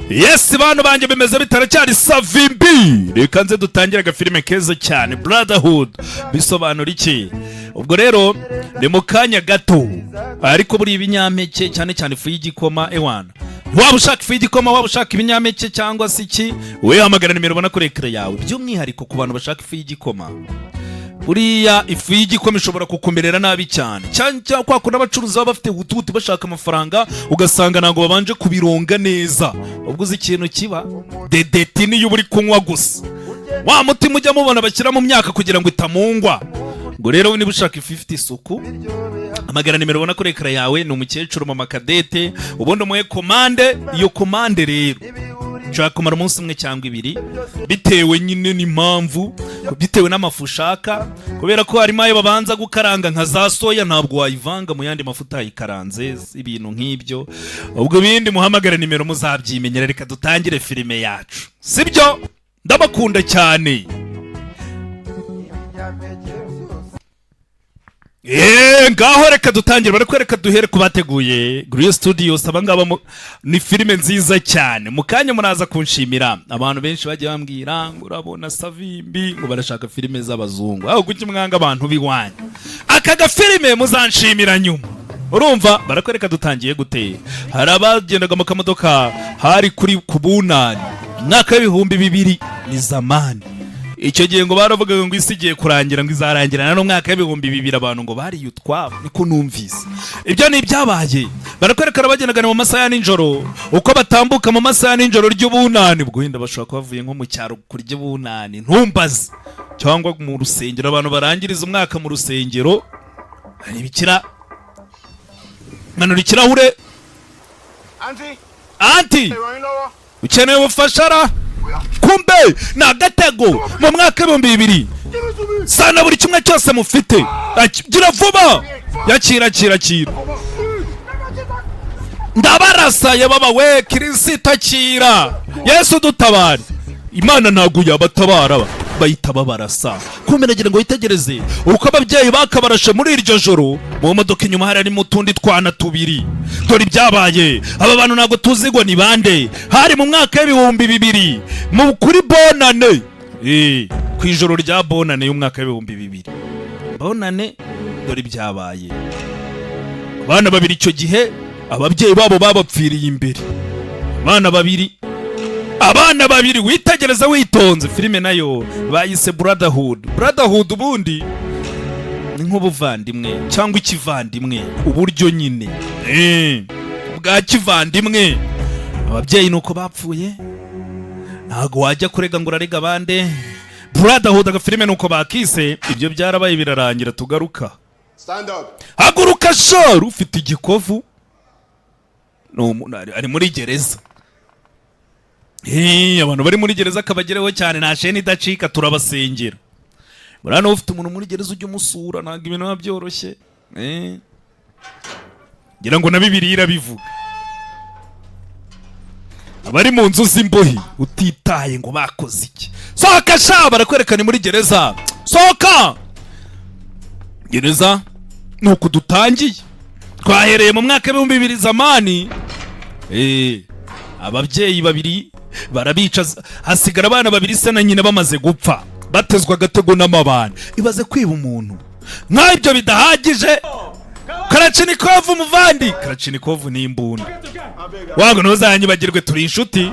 Yes, bantu banjye, bimeze bitaracyari Savimbi. Reka nze dutangire agafilime keza cyane, Brotherhood. Bisobanura iki? Ubwo rero ni mu kanya gato, ariko buri ibinyampeke, cyane cyane ifu y'igikoma. Ewana, waba ushaka ifu y'igikoma, waba ushaka ibinyampeke cyangwa se iki, we hamagara nimero ubona kuri écran yawe. By'umwihariko ku bantu bashaka ifu y'igikoma, buriya ifu y'igikoma ishobora kukumerera nabi cyane cyane cyane kwa kundi abacuruzi baba bafite hutuhuti bashaka amafaranga, ugasanga ntabwo babanje kubironga neza. Ubwo uzi ikintu kiba dedeti niyo uba uri kunywa gusa, wa muti mujya mubona bashyira mu myaka kugira ngo itamungwa. Ngo rero niba ushaka ifu ifite isuku, hamagara nimero ubona kuri écran yawe. Ni umukecuru mama Kadete, ubundi umuhe komande. Iyo komande rero ushobora kumara umunsi umwe cyangwa 2, bitewe nyine n'impamvu, bitewe n'amafu ushaka, kubera ko harimo ayo babanza gukaranga nka za soya, ntabwo wayivanga mu yandi mafuta yayikaranze, ibintu nk'ibyo. Ubwo ibindi muhamagare nimero muzabyimenyera. Reka dutangire filime yacu, sibyo? Ndabakunda cyane. Ibinyampeke byose. Eee, ngaho reka dutangire. Barakwereka duhere ku bateguye Griyo Studios. Aba ngaba ni filime nziza cyane. Mu kanya muraza kunshimira. Abantu benshi bagiye bambwira ngo urabona Savimbi, ngo barashaka filime z'abazungu. Aho kuki mwanga abantu b'iwanyu? Aka gafilime muzanshimira nyuma. Urumva barakwereka dutangiye gute? Hari abagendaga mu kamodoka, hari kuri ku Bunani, umwaka w'2000, ni zamani. Icyo gihe ngo baravugaga ngo isi igiye kurangira, ngo izarangirana n'umwaka w'2000. Abantu ngo bariye utwabo, niko numvise. Ibyo ni ibyabaye. Barakwerekana bagendaga mu masaha ya nijoro, uko batambuka mu masaha ya nijoro ry'Ubunani. Ubwo wenda bashobora kuba bavuye nko mu cyaro kurya Ubunani, ntumbaze, cyangwa mu rusengero, abantu barangiriza umwaka mu rusengero. Hari ibikira manura ikirahure. Aunty, Aunty, ràn yín lọ́wọ́. ukeneye ubufasha ra? Kumbe ni agatego. Mu mwaka w'2000 sana, buri kimwe cyose mufite. Gira vuba, yakira, akira, akira, ndabarasa. Yababa we Kirisita, akira Yesu dutabare. Imana ntabwo yabatabara, bahita babarasa. Kumbe nagira ngo witegereze uko ababyeyi bakabarashe muri iryo joro. Mu modoka inyuma hari harimo utundi twana tubiri. Dore ibyabaye. Aba bantu ntabwo tuzi ngo ni bande. Hari mu mwaka w'2000, mu kuri Bonane, ku ijoro rya Bonane y'umwaka w'2000, Bonane. Dore ibyabaye. Abana babiri icyo gihe ababyeyi babo babapfiriye imbere. Abana babiri, abana babiri, witegereze witonze. Filime nayo bayise Brotherhood. Brotherhood ubundi ni nk'ubuvandimwe cyangwa ikivandimwe, uburyo nyine bwa kivandimwe. Ababyeyi ni uko bapfuye, ntabwo wajya kurega ngo urarega abande. Brotherhood agafilime ni uko bakise. Ibyo byarabaye birarangira, tugaruka. Stand up. Haguruka shoro, ufite igikovu ni ari muri gereza. Abantu bari muri gereza akabageraho cyane, nta sheni idacika, turabasengera. Buriya niba ufite umuntu muri gereza ujya umusura, ntabwo ibintu biba byoroshye. Ngira ngo na Bibiliya irabivuga, abari mu nzu z'imbohe utitaye ngo bakoze iki. Sohoka sha! Barakwereka ni muri gereza. Sohoka gereza. Ni uku dutangiye, twahereye mu mwaka w'2000 zamani. Ababyeyi babiri barabica, hasigara abana babiri, se na nyina bamaze gupfa, batezwa agatego n'amabandi. Ibaze kwiba umuntu nk'ibyo bidahagije. Kalachnikov, umuvandi, Kalachnikov ni imbunda. Wangu, ntuzanyibagirwe, turi inshuti,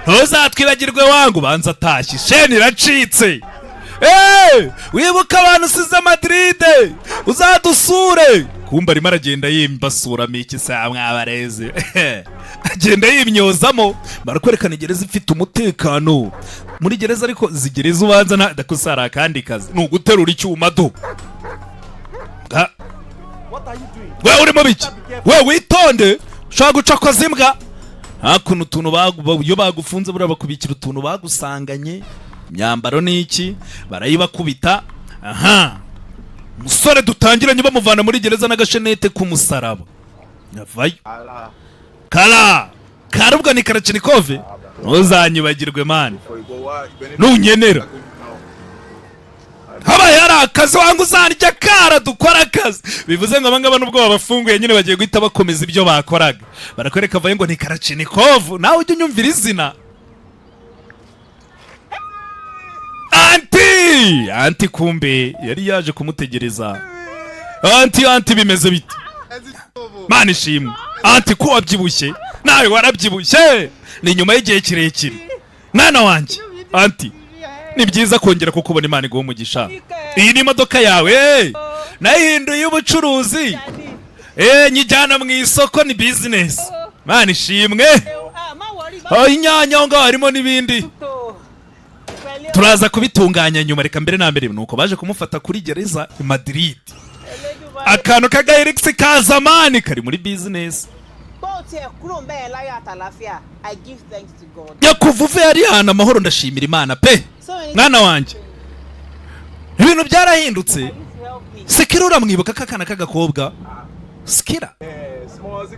ntuzatwibagirwe wangu. Banza atashye, sheni iracitse. Hey, wibuka abantu usize Madrid, uzadusure. Kumba arimo aragenda yimbasuramo iki sa mwabareze, agenda yimyozamo. Barakwerekana gereza ifite umutekano. Muri gereza ariko zigereza ubanza nta dakosa. Akandi kazi ni uguterura icyuma do. We urimo biki we? Witonde, ushobora gucokoza imbwa. Hakuno utuntu iyo bagufunze buriya bakubikira utuntu bagusanganye, imyambaro n'iki, barayibakubita. Aha umusore dutangiranye bamuvana muri gereza n'agashenete k'umusaraba, yavayo. Kara karubwa ni Kalachnikov. Ntuzanyibagirwe man, nunkenera. Habaye hari Dukora akazi wanga uzarya kara, dukora akazi. Bivuze ngo abangaba nubwo babafunguye nyine, bagiye guhita bakomeza ibyo bakoraga. Barakwereka avayo ngo ni Karachinikovu. Nawe ujya unyumvira izina aunty. Aunty kumbe yari yaje kumutegereza. Aunty, aunty, bimeze bite? Mana ishimwe, aunty, ko wabyibushye? Nawe warabyibushye, ni nyuma y'igihe kirekire, mwana wanjye. Aunty, ni byiza kongera kukubona, Imana iguha umugisha. Iyi ni imodoka yawe, nayihinduye ubucuruzi, nyijyana mu isoko, ni business. Mana ishimwe. Oh, inyanya aho ngaho harimo n'ibindi turaza kubitunganya nyuma. Reka mbere na mbere nuko baje kumufata kuri gereza i Madrid, akantu k'agahirigisi ka zamani kari muri business. Bó o tiẹ̀ kúrò ń bẹ́ẹ̀ láyọ̀ àtàlàáfíà, I give thanks to God. Nyakuva uve yari ahantu amahoro, ndashimira Imana pe. So many Mwana wanjye, ibintu byarahindutse. used to help me. Sikira, uramwibuka kakana k'agakobwa Sikira,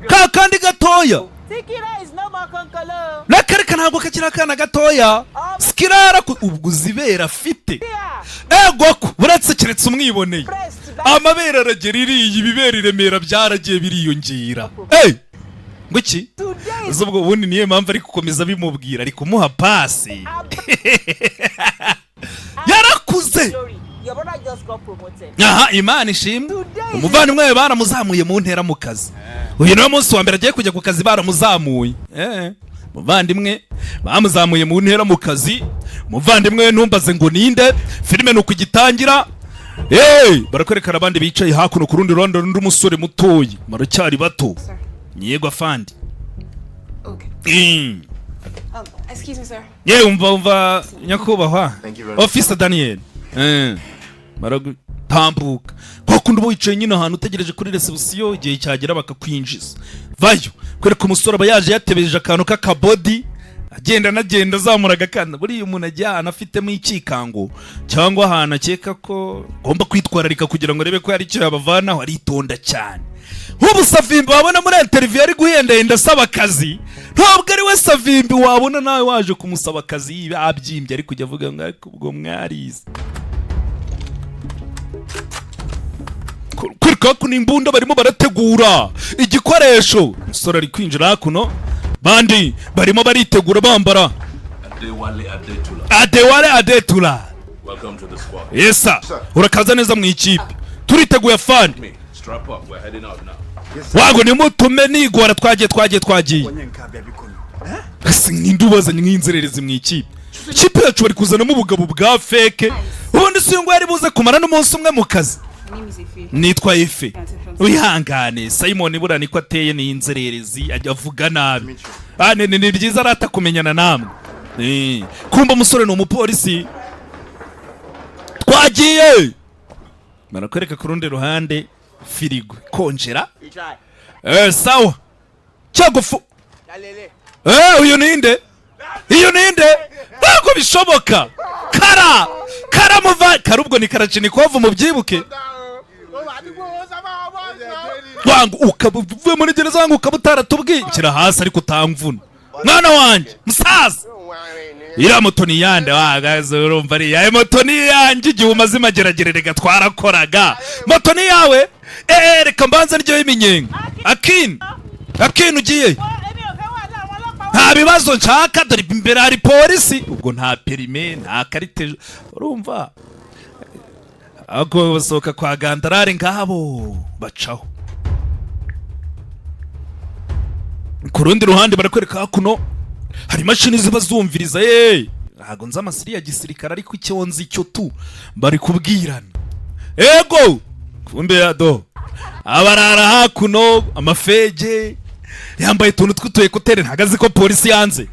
ka kandi gatoya? Sikira is no more konkolo. Nakareka, ntabwo kakiri akana gatoya. Sikira yaraku ubwo uzibera afite. Ego ko buretse keretse umwiboneye. Pressed by Amabere aragera iriya, ibibere i Remera byaragiye biriyongera. Hey! Ngo iki? Today is Uzi ubwo ubundi niyo mpamvu ari gukomeza bimubwira, ari kumuha pasi. Yarakuze. Glory. Your brother just got promoted. Aha, Imana ishimwe, umuvandimwe we baramuzamuye mu ntera mu kazi. Uyu niwo munsi wa mbere agiye kujya ku kazi baramuzamuye. Muvandimwe bamuzamuye mu ntera mu kazi. Umuvandimwe we ntumbaze ngo ninde. Filime ni ukugitangira. Hey, barakwerekana abandi bicaye hakuno ku rundi ruhande, undi musore mutoya, baracyari bato. Yego afandi. Okay. Excuse me, sir. Yewe, umva, umva nyakubahwa. Thank you very much. Officer Daniel. Baragutambuka kwa kundi uba wicaye nyine ahantu utegereje kuri reception, igihe cyagera bakakwinjiza. Vayo kwereka umusore aba yaje yatebeje akantu k'akabodi, agenda anagenda azamura agakanda. Buriya umuntu ajya ahantu afitemo ikikango cyangwa ahantu akeka ko agomba kwitwararika kugira ngo arebe ko hari icyo yabavanaho, aritonda cyane. Nk'ubu Savimbi wabona muri interview ari guhendahenda asaba akazi, ntabwo ari we Savimbi wabona nawe waje kumusaba akazi abyimbye, ari kujya avuga ngo ariko ubwo mwarize. Kwereka hakuno imbunda barimo barategura igikoresho. Umusore ari kwinjira hakuno, bandi barimo baritegura bambara. Adewale Adetula. Adewale Adetula. Welcome to the squad. Yesa, urakaza neza mu ikipe, turiteguye afandi. Me, strap up. We're heading out now. Wango nimutume nigora, twagiye, twagiye, twagiye. Ese ninde ubazanye nk'inzererezi mu ikipe? Ikipe yacu bari kuzanamo ubugabo bwa fake. Ubundi si uyu nguyu yari buze kumara n'umunsi umwe mu kazi? My name is Ife. Nitwa Ife. Wihangane Simon, buriya niko ateye, ni inzererezi, ajya avuga nabi. Ah, ni byiza arata kumenyana namwe. Kumba umusore ni umupolisi. Twagiye, barakwereka ku rundi ruhande firigo konjera. You try. Sawa cyagufu. Yalele. Uyu ninde? Uyu ninde? Ntabwo bishoboka. Kara kara muva kara, ubwo ni Karachinikovu, mubyibuke. Wangu ukaba uvuye muri gereza, wangu ukaba utaratubwiye. Shyira hasi ariko utamvuna, mwana wanjye musaza. Iriya moto ni iyande wahagaze? Urumva ari iyawe? Moto ni iyanjye, igihe umaze imageragere reka twarakoraga. Moto ni iyawe? Eee, reka mbanze ndyohe iminyenga. Akin, Akin, ugiye? Èmi ò fẹ́ wàhálà àwọn ọlọ́pàá. Nta bibazo nshaka, dore imbere hari polisi. Ubwo nta permis, nta karite, urumva ahubwo basohoka kwa gandarare ngabo bacaho. Ku rundi ruhande barakwereka hakuno hari imashini ziba zumviriza. Ye, ntabwo nzi amasiri ya gisirikare, ariko icyo nzi cyo tu bari kubwirana. Ego, kumbe ya do abarara hakuno amafege, yambaye utuntu tw'utu écouteurs, ntabwo azi ko polisi yanze.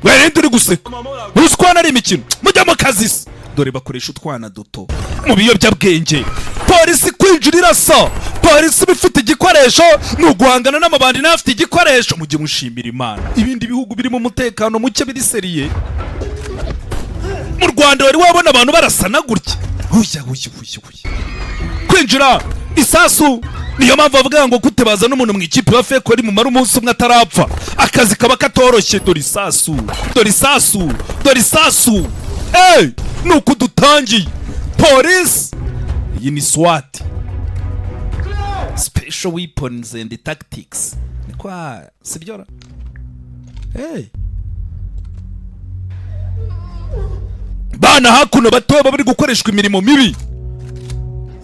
Werinde, uri guseka, uzi ko hano ari imikino? Mujya mu kazi se. Dore bakoresha utwana duto mu biyobyabwenge. Polisi kwinjira irasa, polisi iba ifite igikoresho, ni uguhangana n'amabandi nawe afite igikoresho. Mujye mushimira Imana, ibindi bihugu birimo umutekano muke biri sérieux. Mu Rwanda wari wabona abantu barasana gutya? Huya huya huya huya, kwinjira isasu. Niyo mpamvu bavuga ngo gute baza n'umuntu mu ikipe wa fake ari mumara umunsi umwe atarapfa, akazi kaba katoroshye. Dore isasu, dore isasu, dore isasu. Hey, nuko dutangiye. Polisi iyi ni SWAT, Special Weapons and Tactics, ni kwa sibyo ra? Hey, bana hakuno bato baba bari gukoreshwa imirimo mibi.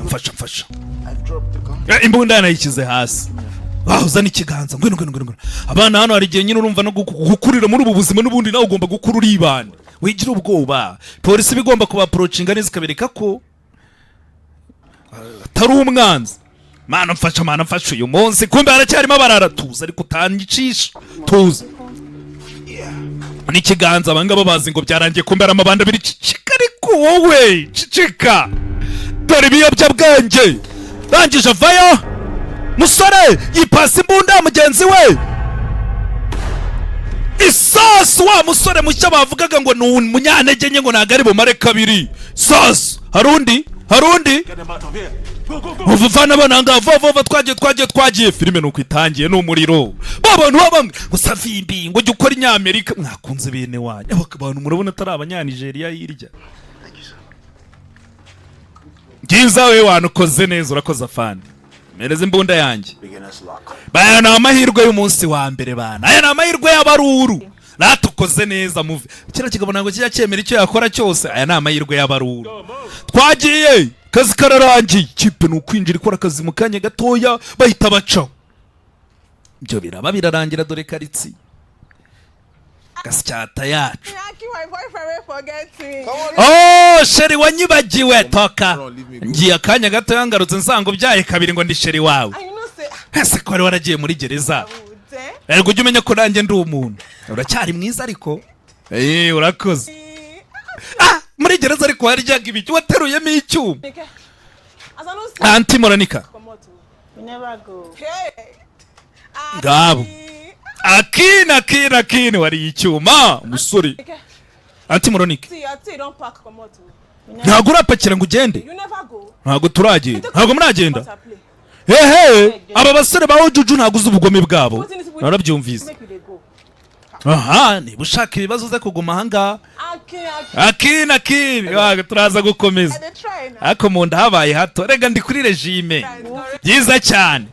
Mfasha, mfasha. I've dropped the gun. Imbunda yanayishyize hasi. Ah, uzana ikiganza. Ngwino, ngwino, ngwino, ngwino. Abana hano hari igihe nyine urumva no gukurira muri ubu buzima, n'ubundi nawe ugomba gukura uribana, wigira ubwoba. Polisi iba igomba kubaapproachinga neza, ikabereka ko atari umwanzi. Mana mfasha, mana mfasha uyu munsi. Kumbe haracyarimo abarara. Tuza ariko, utanyicisha, tuza n'ikiganza. Abangaba bazi ngo byarangiye, kumbe ari amabanda abiri. Cicika ariko wowe, cicika. Dore ibiyobyabwenge. Rangije avayo, musore yipasa imbunda ya mugenzi we isasu. Wa musore mushya bavugaga ngo ni umunyantege nke, ngo ntabwo ari bumare kabiri sasu. Hari undi, hari undi. Get them out of here. Go, go, go. Uva vana ngaha, vuba vuba. Twagiye, twagiye, twagiye. Filime nuko itangiye, ni umuriro. Ba bantu baba bamwe ngo Savimbi, ngo jya ukora inyamerika. Mwakunze bene wanyu. Aba bantu murabona atari abanyanigeriya hirya? Byiza we wantu, ukoze neza, urakoze afande. Mereza imbunda yanjye. Beginner's luck. Baya ni amahirwe y'umunsi wa mbere bana, aya ni amahirwe y'abaruru. Natukoze neza muve. Kiriya kigabo ntabwo kijya cyemera icyo yakora cyose. Aya ni amahirwe y'abaruru. Twagiye, kazi kararangiye. Kipe ni ukwinjira ikora akazi mu kanya gatoya, bahita bacaho. Ibyo biraba birarangira. Dore karitsiye gasyata yacu. Aki, my boyfriend will forget me. Oh, chéri wanyibagiwe, toka. Ngiye akanya gato, yangarutse nsanga ubyaye kabiri, ngo ndi chéri wawe. And you know say, Ese ko wari waragiye muri gereza? ah, eh? Erega ujye umenya ko nanjye ndi umuntu. Uracyari mwiza ariko. Urakoze. Ah, muri gereza ariko waryaga ibiki? Wateruyemo icyuma? As I no see Aunty Moranika. comot o. You never go. Hey. Ngabo. Akini, akini, akini, wariye icyuma umusore. Aunty Moranika. See, your tea don pack comot o. Ntabwo urapakira ngo ugende? You never go. Ntabwo turagenda, ntabwo muragenda. What I play. Hehe, aba basore ba Ojuju ntabwo uzi ubugome bwabo, narabyumvise. Make you dey go. Aha, niba ushaka ibibazo uze kuguma ahangaha. Akin, Akin. Akini, akini. Ah, turaza gukomeza. I dey try now. Ariko mu nda habaye hato, rega ndi kuri régime. Byiza cyane.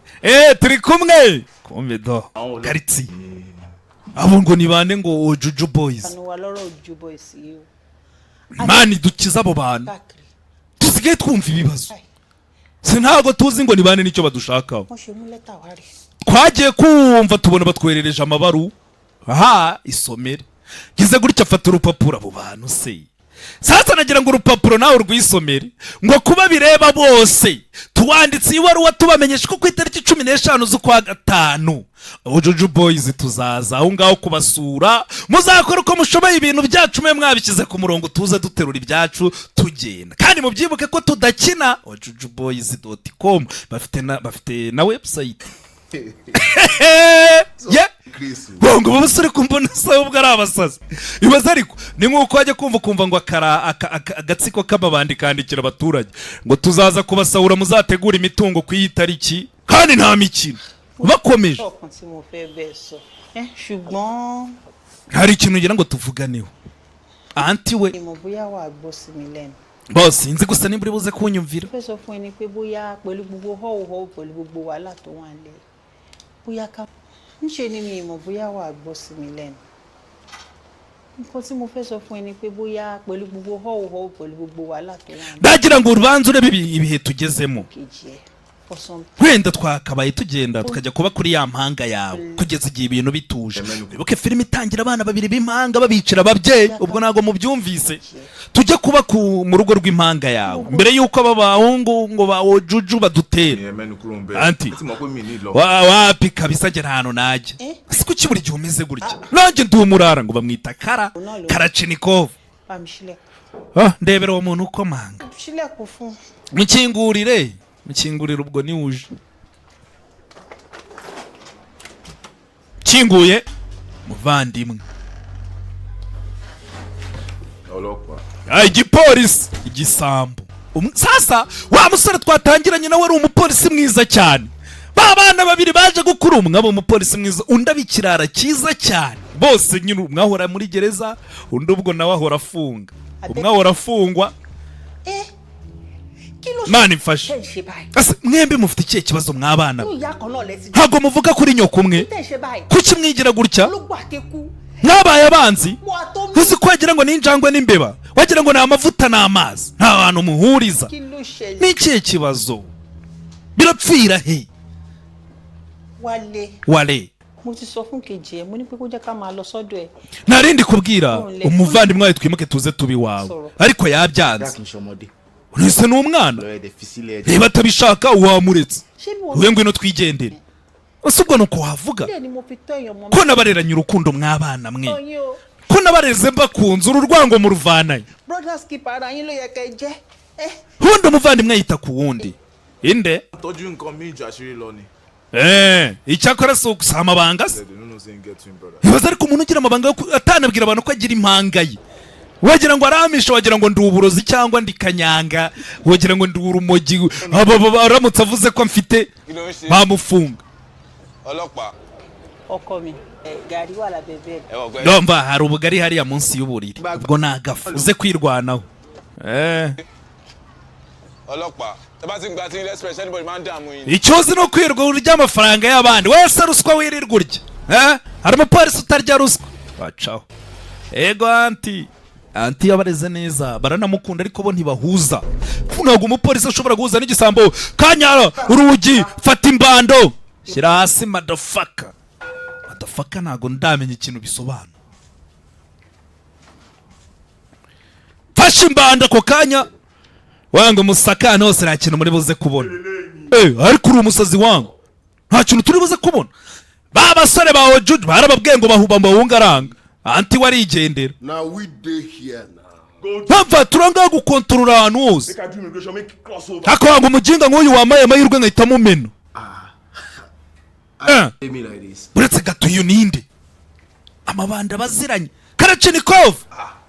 Turi kumwe. Kumbe do karitsiye abo ngo ni bande? Ngo Ojuju Boys. Kanu wa lọ́rọ̀ Ojú Boys yìí o. Mani dukize abo bantu. Káàkiri. Dusigaye twumva ibibazo si ntabwo tuzi ngo ni bande n'icyo badushakaho. Wọ́n ṣe mú lẹ́tà wá rí. Twagiye kumva tubona batwoherereje amabaru. Aha isomere. Gize gutya afata urupapuro. Abo bantu se sasa nagira ngo urupapuro nawe urwisomere, ngo kuba bireba bose tuwanditse ibaruwa tubamenyesha ko ku itariki 15 z'ukwa gatanu Ojuju Boys tuzaza aho ngaho kubasura. Muzakora uko mushoboye ibintu byacu mwe mwabishyize ku murongo, tuze duterura ibyacu tugenda. Kandi mubyibuke ko tudakina. Ojujuboys.com, bafite na website ye. Chris. Ngo abo basore kumbona se ubwo ari abasazi? Ibaze ariko, ni nk'uko wajya kumva ukumva ngo agatsiko k'amabandi kandikira abaturage ngo tuzaza kubasahura, muzategure imitungo ku iyi tariki, kandi nta mikino, bakomeje. Ọ̀kan tí mo fẹ́ bẹ́ẹ̀ sọ. Ẹ ṣùgbọ́n Hari ikintu ngira ngo tuvuganeho, aunty we. ìmọ̀ bóyá wà á gbọ́ sí mi lẹ́nu. Bose sinzi gusa nimba uri buze kunyumvira. Mo fẹ́ sọ fún ẹni pé bóyá pẹ̀lú gbogbo họ́wùhọ́wù, pẹ̀lú gbogbo wàhálà tó wà nílẹ̀, bóyá ká ńṣe ni mi ìmọ̀ bóyá wà á gbọ́ sí mi lẹ́nu. Nǹkan tí mo fẹ́ sọ fún ẹni pé bóyá pẹ̀lú gbogbo họ́wùhọ́wù, pẹ̀lú gbogbo wàhálà tó wà nílẹ̀ Ndagira ngo urubanza urebe ibihe tugezemo. kejì ẹ̀ for some Wenda twakabaye tugenda tukajya kuba kuri ya mpanga yawe kugeza igihe ibintu bituje. Wibuke filime itangira abana babiri b'impanga babicira ababyeyi, ubwo ntabwo mubyumvise. Tujye kuba mu rugo rw'impanga yawe mbere y'uko aba bahungu ngo ba Ojuju badutera. Ìyẹn mẹ́nu kúrò ń bẹ̀. Aunty. Ẹ ti mọ̀ pé mi ní lọ. Wapi kabisa, njye nta hantu najya. Ese kuki buri gihe umeze gutya? Nanjye ndi umurara. Ngo bamwita Kara Karachinikov. Bá mi sílẹ̀kùn. Ah, ndebera uwo muntu ukomanga. Sílẹ̀kùn fún. Mukingurire, mukingurire. Ubwo ni uje kinguye muvandimwe. Ọlọ́pàá. Ah, igipolisi, igisambo. Sasa wa musore twatangiranye nawe ari umupolisi mwiza cyane. Ba bana babiri baje gukura, umwe aba umupolisi mwiza, undi aba ikirara cyiza cyane. Bose nyine umwe ahora muri gereza, undi ubwo nawe ahora afunga. Umwe ahora afungwa. Ẹ kí ló Mana imfashe. tẹ̀ ń ṣe báyìí? Ese mwembi mufite ikihe kibazo mwabana? Inú ìyá kan náà lẹ ti Ntabwo muvuga kuri nyoko umwe? tẹ̀ ń ṣe báyìí. Kuki mwigira gutya? Ológbò àtẹkù Mwabaye abanzi. wọ́n àtọ́ mi. Uzi ko wagira ngo ni injangwe n'imbeba, wagira ngo ni amavuta n'amazi, nta bantu muhuriza. Kí ló ṣẹlẹ̀? Ni ikihe kibazo? Birapfira he? Wálé, Wale. Mo ti sọ fún kejì ẹ, mo ní pé kó jẹ́ ká máa lọ sọ́dọ̀ ẹ̀. Narindi kubwira umuvandimwe wawe twimuke tuze tuba iwawe, ariko yabyanze. Kì í ṣọmọdé. Uretse ni umwana. Lọ́yẹ̀ dẹ̀ fi sílẹ̀ ẹjọ́. Niba atabishaka wamuretse. Ṣé bí wọ́n We ngwino twigendere. Ese ubwo ni uko wavuga? Bẹ́ẹ̀ ni mo fi tọ́ èèyàn mọ́ Ko nabareranye urukundo mwabana mwe, mi yín o. ko nabareze mbakunze, uru rwango muruvanaye? Brothers keeper ara yín ló yẹ kẹ́ ẹ jẹ́ ẹ. Ubundi umuvandimwe yita ku wundi inde. Tọ́jú nǹkan míì ju àṣírí lọ ni. Eh, icyakora si amabanga se? They no know say him get twin brother. Ibaze ariko umuntu ugira amabanga yo atanabwira abantu ko agira impanga ye, wagira ngo aramisha, wagira ngo ndi uburozi cyangwa ndi kanyanga, wagira ngo ndi urumogi. Aramutse avuze ko mfite Kí ló ń ṣe? bamufunga. Ọlọ́pàá. Ọkọ mi, Ẹ gàrí wà lábẹ́ bẹ́ẹ̀. Ẹ wọ̀ pé. Ndumva hari ubugari hariya munsi y'uburiri, ubwo ni agafu uze kwirwanaho. Ọlọ́pàá, tẹ bá ti ń gba tí express, anybody máa ń dààmú yín. Icyo uzi ni ukwirwa urya amafaranga y'abandi wese, ruswa wirirwa urya. Eh? Hari umupolisi utarya ruswa? Bacaho. Ego, aunty, aunty yabareze neza, baranamukunda, ariko bo ntibahuza. Ntabwo umupolisi ashobora guhuza n'igisambo. Kanyara urugi, fata imbando, shyira hasi. Motherfucker, motherfucker, ntabwo ndamenya ikintu bisobanura. Fashe imbando ako kanya, wanga umusakane hose, nta kintu muri buze kubona. Eh, ariko uri umusazi wangu, nta kintu turi buze kubona. Ba basore ba Ojuju barababwiye ngo bahuba bahunga, aranga. Aunty warigendera. Now we dey here now. Mpamva turangaha gukontorora ahantu hose. Make I do immigration, make cross over. Ariko wanga umuginga nk'uyu wambaye amahirwe nkahita mumena. Eh, Me like this. uretse gato, uyu ninde? Amabanda baziranye Karachinikov.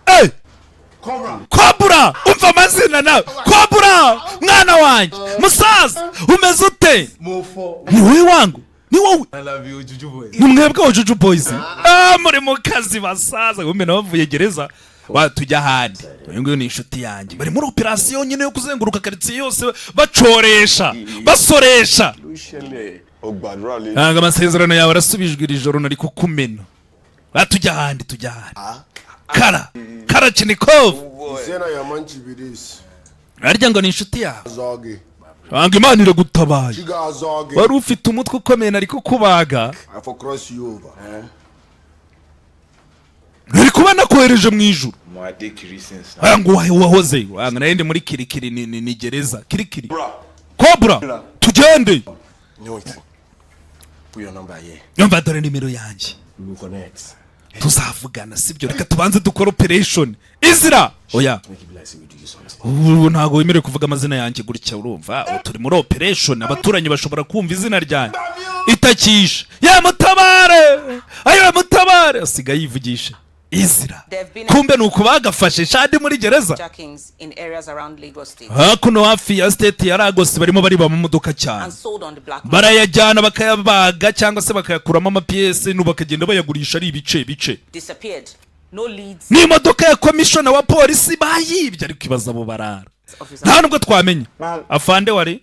Eh, Kobura, umva amazina nawe. Kobura, mwana wanjye, musaza, umeze ute? Ni wowe wangu, ni wowe. I love you, Juju boys. Ni mwebwe wa Juju Boys? Ah, muri mu kazi basaza, wumve nawe bavuye gereza wa tujya ahandi. Uyu nguyu ni inshuti yanjye. Bari muri operasiyo nyine yo kuzenguruka karitsiye yose, bacoresha, basoresha. Ló ṣẹlẹ̀. Ó gbàdúrà lé. Ntabwo amasezerano yawe arasubijwe. Iri joro nari kukumena. Ba tujya ahandi, tujya ahandi. Kara Karachinikov. Say na your manchi be this. Arya ngo ni inshuti yawe. Zogi. Wanga Imana iragutabaye. Chiga zogi. Wari ufite umutwe ukomeye, nari kukubaga. I for cross you over. Nari kuba nakohereje mu ijuru. Mo adé kiri since now. Aya ngo wahoze wanga nari ndi muri Kirikiri, ni gereza Kirikiri. Cobra, tugende. No, wait. Put your number here. Yumva, dore nimero yanjye. We will connect. Tuzavugana, sibyo? Reka tubanze dukore operation. Izira, oya. Make it be like say we do you something. Ubu ntabwo wemerewe kuvuga amazina yanjye gutya, urumva? Ubu turi muri operation, abaturanyi bashobora kumva izina ryanjye. Itakisha ya mutabare, ayo mutabare, asigaye yivugisha Izira. Kumbe ni uku bagafashe shadi muri gereza. Jackings in areas around Lagos State Hakuno hafi ya state ya Lagos barimo bariba amamodoka cyane. And sold on the black market. Barayajyana bakayabaga cyangwa se bakayakuramo amapiyesi, nu bakagenda bayagurisha ari ibice bice. Disappeared. No leads. N'imodoka ya komishona wa polisi bayibye, ariko ibaza abo barara. Officer. Nta nubwo twamenya afande wari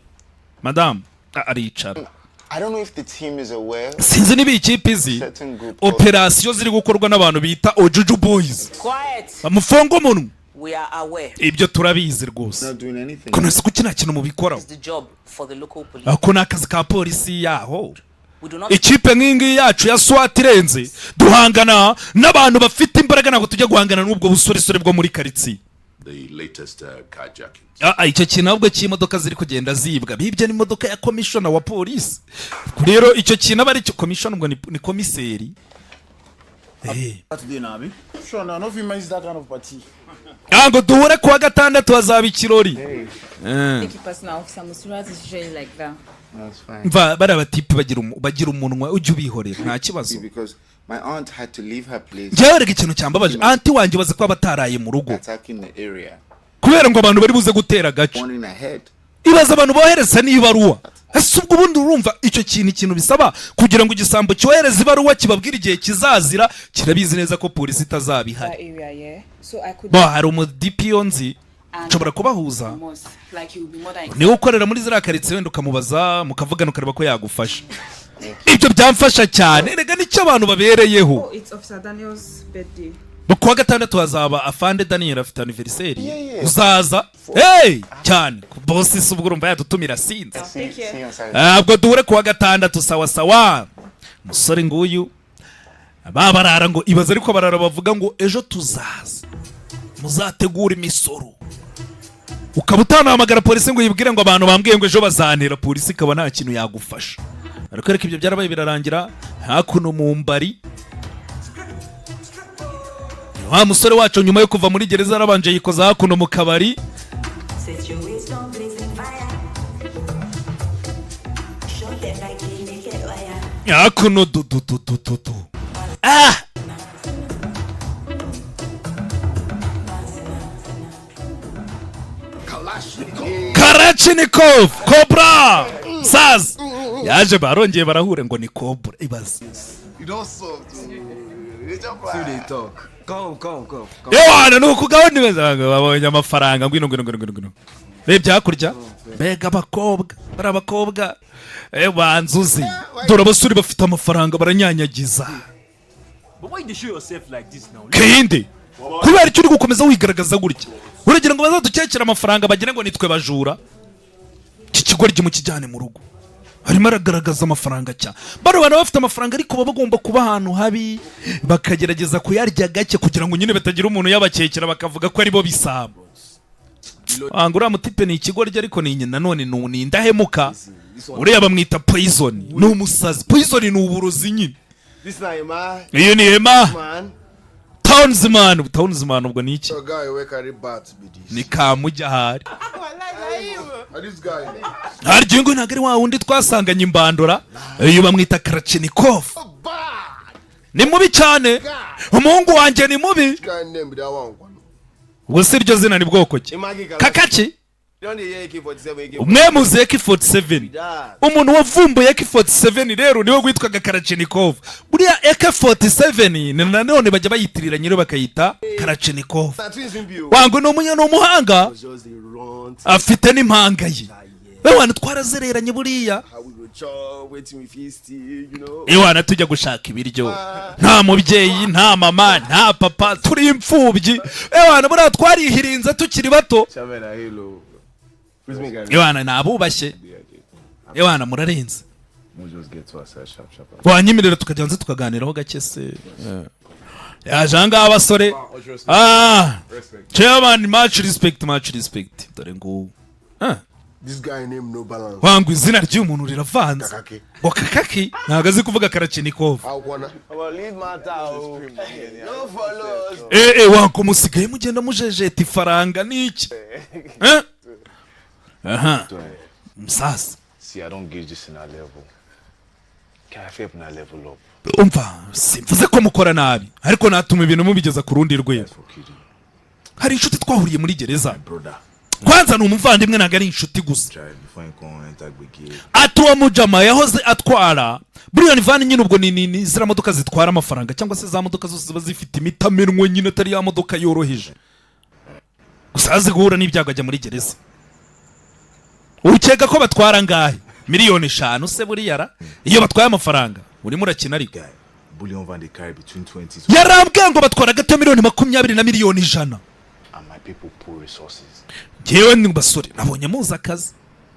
madamu. Aricara. I don't know if the team is aware. Sinzi niba iyi kipe izi Certain group called operasiyo ziri gukorwa n'abantu bita Ojuju Boys. Quiet. Bamufunga umunwa. We are aware. Ibyo turabizi rwose. Not doing anything. Kuno si kuki nta kintu mubikoraho? It's the job for the local police. Ako ni akazi ka polisi yaho. We do not Ikipe nk'iyi ngiyi yacu ya SWAT irenze, duhangana n'abantu bafite imbaraga, ntabwo tujya guhangana n'ubwo busoresore bwo muri karitsiye. The latest carjackings. Ah, icyo kintu ahubwo cy'imodoka ziri kugenda zibwa, bibye n'imodoka ya komishona wa polisi. Rero icyo kintu aba ari cyo komishona, ubwo ni komiseri. Saturday now, abi? Sure, now, no fit miss that kind of party. Ntabwo duhure kuwa gatandatu, hazaba ikirori. Take you personal, Officer Musurat is usually like that. That's fine. Mva bariya batipe bagira umunwa, ujye ubihorera, nta kibazo. Because my aunt had to leave her place. Njyewe reka, ikintu cyambabaje, aunty wanjye baza kuba bataraye mu rugo Attacking the area. kubera ngo abantu bari buze gutera agace. Warning ahead. Ibaza abantu bohereza n'ibaruwa. Ese ubwo ubundi urumva icyo kintu, ikintu bisaba kugira ngo igisambo cyohereze ibaruwa kibabwire igihe kizazira, kirabizi neza ko polisi itazaba ihari. That area, yeah. So I could. Bo, hari umu DPO nzi, nshobora kubahuza. Must. Like, he will be more than Niwe ukorera muri ziriya karitsiye, wenda ukamubaza, mukavugana, ukareba ko yagufasha. Ibyo byamfasha cyane. Rega nicyo abantu babereyeho. Oh, it's Officer Daniel's birthday. Ku wa gatandatu hazaba afande Daniel, afite anniversaire. Uzaza? Hey, cyane boss. Se ubwo urumva yadutumira? Sinzi. Take care. Ntabwo duhure ku wa gatandatu. Sawa sawa. Umusore nguyu babarara ngo ibaze, ariko barara bavuga ngo ejo tuzaza, muzategure imisoro. Ukaba utanahamagara polisi ngo uyibwire ngo abantu bambwiye ngo ejo bazantera, polisi ikaba nta kintu yagufasha. Ariko reka, ibyo byarabaye birarangira. Hakuno mu mbari, wa musore wacu nyuma yo kuva muri gereza yarabanje yikoza hakuno mu kabari. Set your waist on blazing fire. Show them like a naked wire. Hakuno du du du du du du, ah. Kalashnikov Cobra saz yaje, barongeye barahure ngo ni Cobra, ibaze. You don't soft. See they talk. Come, come, come. Come. Ewana, ni uku gahunda imeze. Babonye amafaranga. Ngwino, ngwino, ngwino, ngwino, ngwino. Rebye hakurya, mbega abakobwa! Bari abakobwa, banzuzi. Dore abasore bafite amafaranga, baranyanyagiza. But why you dey show yourself like this now? Kehinde, kubera icyo uri gukomeza wigaragaza gutya? Uragira ngo bazadukekere amafaranga, bagire ngo nitwe bajura? Iki kigoryi mukijyane mu rugo. Arimo aragaragaza amafaranga cyane. Bano bantu bafite amafaranga, ariko baba bagomba kuba ahantu habi, bakagerageza kuyarya gake kugira ngo nyine batagira umuntu uyabakekera bakavuga ko aribo bisambo. Wanga uriya mutipe ni ikigoryi, ariko ni nanone ni indahemuka. Uriya bamwita Poison, ni umusazi. Poison ni uburozi nyine. This na Emma. Iyo ni Emma. Man. Townsman, townsman ubwo ni iki? Your guy wey carry bat be this. Ni kamujya ahari. Na this guy. Harya ngo ntabwo ari wa wundi twasanganye imbandura? Iyo bamwita Kalashnikov, ni mubi cyane. Umuhungu wanjye ni mubi. Which kind name be that one? Ubwo si iryo zina ni bwoko ki? Kakaki. Don dey hear AK-47, AK-47. Umwe muzi AK-47? Umuntu wavumbuye AK-47 rero niwe witwaga Kalashnikov. Buriya AK-47 ni nanone bajya bayitirira nyiri, bakayita Kalashnikov. Na twins him be o. Wangu ni umunya, ni umuhanga. Just dey run. Afite n'impanga ye. Ewana, twarazereranye buriya. How we go chop, wetin we fit steal. Ewana, tujya gushaka ibiryo, nta mubyeyi, nta mama, nta papa, turi imfubyi. Ewana, buriya twarihirinze tukiri bato. Chairman, hello. Please make I Ewana, nabubashye. Ewana, murarenze. We'll just get to us sharp sharp. Wanyemerera tukajya hanze tukaganiraho gake se? Yaje ahangaha abasore. Ah, chairman, much respect, much respect. Dore ngubu. Ah. This guy name no balance. Wangu, izina ry'uyu muntu riravanze. Kakaki. Ngo Kakaki ntabwo azi kuvuga Kalashnikov. How wanna? Omo, leave matter o. No follow us. Wangu, musigaye mugenda mujejeta ifaranga niki? Eh, aha, musaza. See, I don't gauge this in our level. Can I feel na level up? Umva, simvuze ko mukora nabi, ariko natuma ibintu mubigeza ku rundi rwego. Hari inshuti twahuriye muri gereza. Kwanza ni umuvandimwe, ntabwo ari inshuti gusa. Try before you come enter gbege. Ati uwo mujama yahoze atwara bullion van nyine, ubwo ni ziriya modoka zitwara amafaranga, cyangwa se za modoka zose ziba zifite imitamenwa nyine, atari ya modoka yoroheje. Gusa azi guhura n'ibyago ajya muri gereza. Ukeka ko batwara angahe? Miliyoni 5 se buriya ra? Iyo batwaye amafaranga urimo urakina ariko. Bullion van dey carry between 20 to Yarambwiye ngo batwara gato miliyoni 20 na miliyoni 100. And my people pool resources. Njyewe ni basore, nabonye muzi akazi,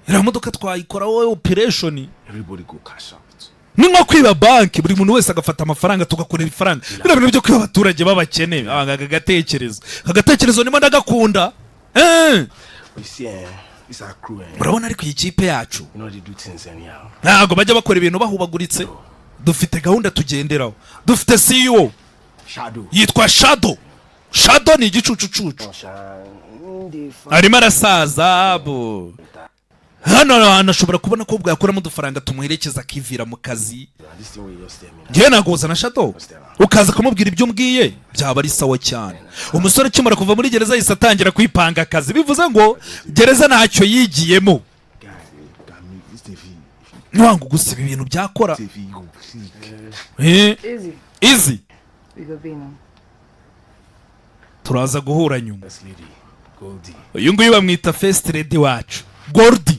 iriya modoka twayikora wowe operation. Everybody go cash out. Ni nko kwiba banki, buri muntu wese agafata amafaranga, tugakorera ifaranga. Biriya bintu byo kwiba abaturage b'abakene, aka gatekerezo, aka gatekerezo nimo ndagakunda. You see, this our crew, eh. Murabona ariko iyi kipe yacu, You know they do things anyhow. ntabwo bajya bakora ibintu bahubaguritse. Dufite gahunda tugenderaho, dufite CEO. Shadow. Yitwa Shadow. Shadow ni igicucucucu, arimo arasaza bo. Hano hantu ashobora kubona ko bwakuramo udufaranga tumuherekeza akivira mu kazi. This thing wey you just tell me. Njyewe naguhuza na Shadow, ukaza kumubwira ibyo umbwiye, byaba ari sawa cyane. Umusore ukimara kuva muri gereza yahise atangira kwipanga akazi, bivuze ngo gereza ntacyo yigiyemo. Niwanga gusiba ibintu byakora. Easy. Easy. We go be now. Turaza guhura nyuma. Uyu nguyu bamwita First Lady wacu Gordy.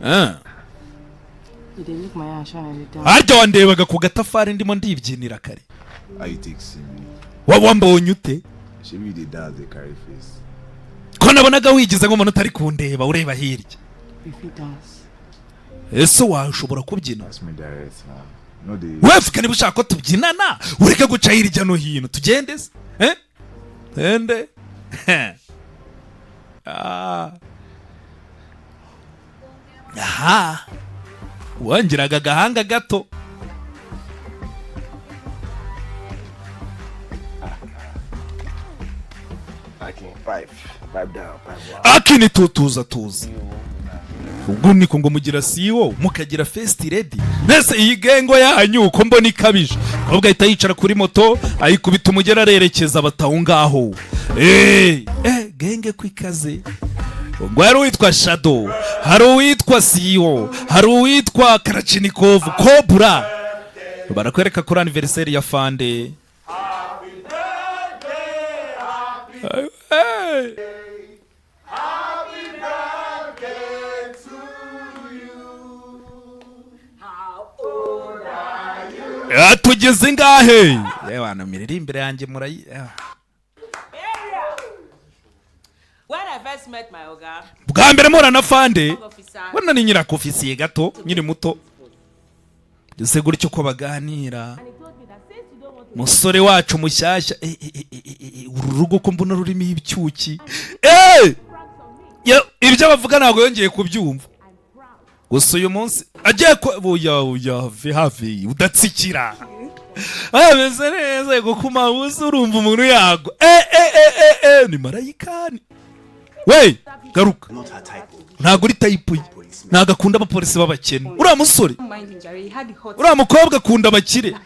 Ah. You dey look my ass shine dey down. Harya wandebaga ku gatafari ndimo ndibyinira kare. How you take see me? Waba wambonye ute? Shebi you dey dance dey carry face. Ko nabonaga wigize nk'umuntu utari kundeba ureba hirya. You fit dance. Ese washobora kubyina? Ask me direct now. No dey. Wefuka niba ushaka ko tubyinana ureke guca hirya no hino, tugende se, eh, tende. Ah. Aha, wangiraga agahanga gato. Akin, pipe, pipe down, pipe down. Akini tutuza tuza, ubwo niko ngo mugira CEO mukagira First Lady. Mbese iyi gengo yanyu uko mbona ikabije. Ahubwo ahita yicara kuri moto ayikubita umugera arerekeza bataho ngaho. Eh, genge kwikaze. Ubwo hari uwitwa Shadow, hari uwitwa CEO, hari uwitwa Karachinikov Cobra. Barakwereka kuri anniversaire ya Fande. Hey. Tugeze ingahe? Yewe miririmbire yanjye murayi. When I first met my oga, Bwa mbere mpura na Fande, bona ni nyirakofisiye gato nkiri muto. Ese gutyo ko baganira, musore wacu mushyashya, uru rugo ko mbona rurimo ibyuki. Ibyo bavuga ntabwo yongeye kubyumva. Gusa uyu munsi agiye ko oya oya hafi udatsikira. Ameze neza gukuma uzi urumva umuntu yagwa. Ni marayikani. We garuka. Ntabwo uri type ye. Ntabwo akunda abapolisi b'abakene. Uriya musore, uriya mukobwa akunda abakire.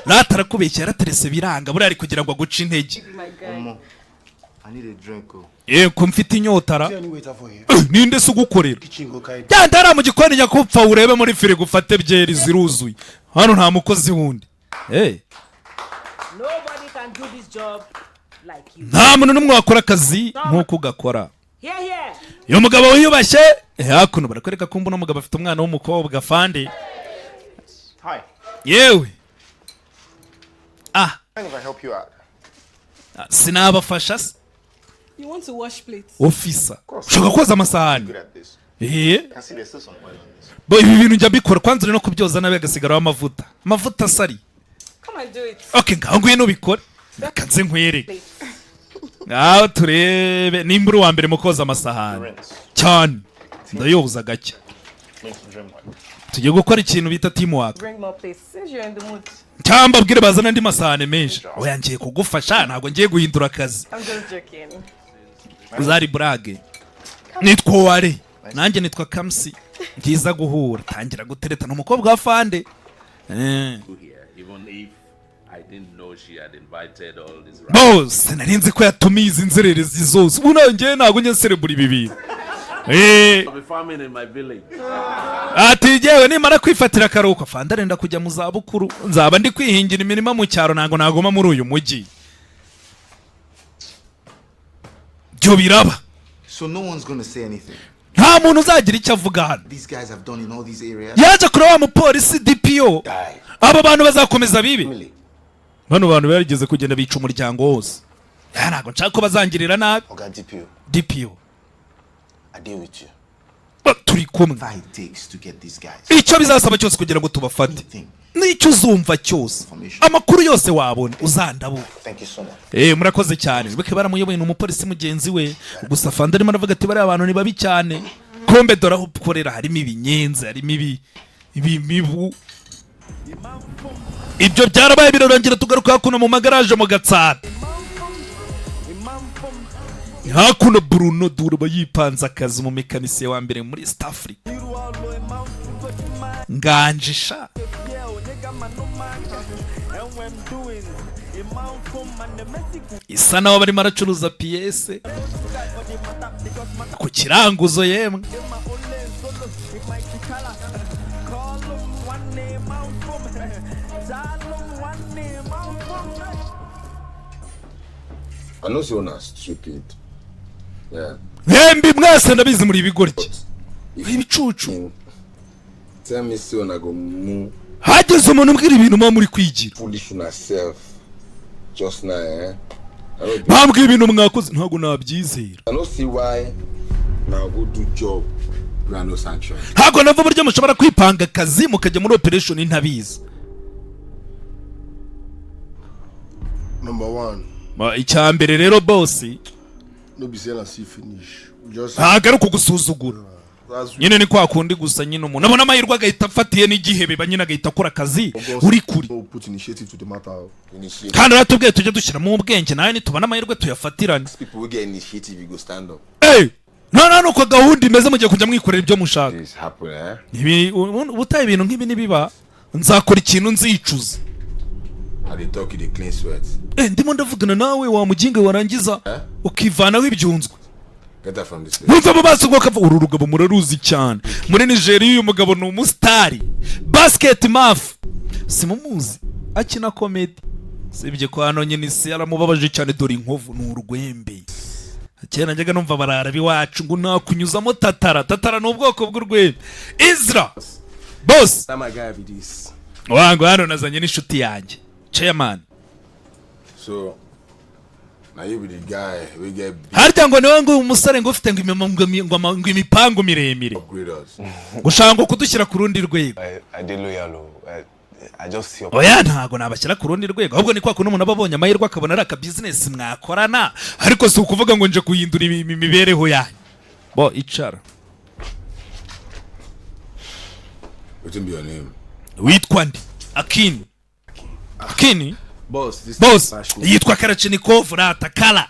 Rata arakubeshya, yaraterese biranga, buriya ari kugira ngo aguce intege. I need a drink, oh. Ko mfite inyota ra. Ninde se ugukorera? Yanda ari mu gikoni nyakupfa urebe muri firigo ufate byeri ziruzuye. Hano nta mukozi wundi. Nobody can do this job like you. Nta muntu n'umwe wakora akazi nk'uko ugakora. Here, here. Uyu mugabo wiyubashye, hakuno barakwereka ko mbona umugabo afite umwana w'umukobwa Fande. Hi. Yewe. Ah. Mind if I help you out? Sinabafasha se? You want to wash plates? Officer. Ushaka koza amasahani? Good at this. Eh. Can see there's still some oil on this. Bo ibi bintu njya mbikora kwanza uri no kubyoza nabe agasigaraho amavuta. Amavuta asari. Come and do it. Okay, ngaho ngwino ubikore. Reka nze nkwereke. Ngaho turebe nimba uri uwa mbere mu koza amasahani. Cyane. Ndayoza gake. Tugiye gukora ikintu bita teamwork. Bring more plates since you're in the mood. Cyangwa mbwire bazana andi masahani menshi. Oya ngiye kugufasha ntabwo ngiye guhindura akazi. I'm just joking. Uzari burage. Nitwa Ware. Nanjye nitwa Kamsi. Ngiza guhura. Tangira gutereta n'umukobwa wa Fande. Even if I didn't know she had invited all these Bose narinzi ko yatumiye izi nzererezi zose. Ubu nanjye ntabwo njye nserebura ibi bintu. I'll be farming in my village. Ati yewe nimara kwifatira akaruhuko Fande arenda kujya mu zabukuru, nzaba ndi kwihingira imirima mu cyaro, ntabwo naguma muri uyu mujyi. Byo biraba. So no one's gonna say anything. Nta muntu uzagira icyo avuga hano. These guys have done in all these areas. Yaje kureba wa mupolisi DPO. Aba bantu bazakomeza bibi. Bano bantu barigeze kugenda bica umuryango wose. Ya ntabwo nshaka ko bazangirira nabi. Oga DPO. DPO. I deal with you. Turi kumwe. It takes to get these guys. Icyo bizasaba cyose kugira ngo tubafate. Nicyo uzumva cyose. Amakuru yose wabona uzandabura. Thank you so much. Murakoze cyane. Bike baramuyoboye ni umupolisi mugenzi we. Gusa Fande arimo aravuga ati bariya abantu ni babi cyane. Kombe dore aho ukorera harimo ibinyenzi, harimo ibimibu. Ibyo byarabaye birarangira tugaruka hakuno mu magaraje mu Gatsata. Hakuno Bruno Durba yipanze akazi mu mekanisiye wa mbere muri East Africa. Nganjisha. Isa naho barimo aracuruza pièces ku kiranguzo yemwe. I know say una stupid. Yeah. Mwembi mwese ndabizi muri ibigoryi, ibicucu. Tell me say una go move Hagize umuntu umbwira ibintu muba muri kwigira. foolish una self just now, eh? I no Bambwiye ibintu mwakoze, ntabwo nabyizera. I no see why na go do job wey I no sanction. Ntabwo nava uburyo mushobora kwipanga akazi mukajya muri operation ntabizi. Number one, Icya mbere rero, boss, no be say na see finish. We just ntabwo ari ukugusuzugura. That's Nyine ni kwa kundi gusa nyine umuntu abona amahirwe agahita afatiye n'igihe biba, nyine agahita akora akazi uri kuri. No put initiative to the matter. Initiative. Kandi aratubwiye tujye dushyiramo ubwenge, nawe nitubona amahirwe tuyafatirane. People wey get initiative, you go stand up. Hey! None nuko gahunda imeze, mugiye kujya mwikorera ibyo mushaka. This happen, eh? Ibi ubutaha ibintu nk'ibi nibiba, nzakora ikintu nzicuza. I dey talk, you dey clean sweat. Ndimo ndavugana nawe wa muginga, warangiza ukivanaho ibyunzwe. Get out from this place. Ntuve mu maso ngo kava. Uru rugabo muraruzi cyane muri Nigeria, uyu mugabo ni umusitari, Basket Mafia, simumuzi? Akina comedy. Sibye ko hano nyine isi yaramubabaje cyane, dore inkovu ni urwembe. Kera najyaga numva barara iwacu ngo nakunyuzamo tatara tatara, ni ubwoko bw'urwembe. Izra, boss. That my guy be this. Wangu, hano nazanye n'inshuti yanjye, chairman. So, now you be the guy we get big Harya ngo niwe ngo uyu musore ngo ufite ngo ngo imipangu miremire, upgrade us. gushaka ngo kudushyira ku rundi rwego? I dey loyal o. I just see Oya, ntago nabashyira ku rundi rwego, ahubwo ni kwa kuntu umuntu aba abonye amahirwe akabona ari akabizinesi mwakorana, ariko si ukuvuga ngo nje guhindura imibereho yanyu. Bo icara. Wetin be your name? Witwa ndi? Akini, Akini. Boss, this Boss, is yitwa Karachinikov rata kala,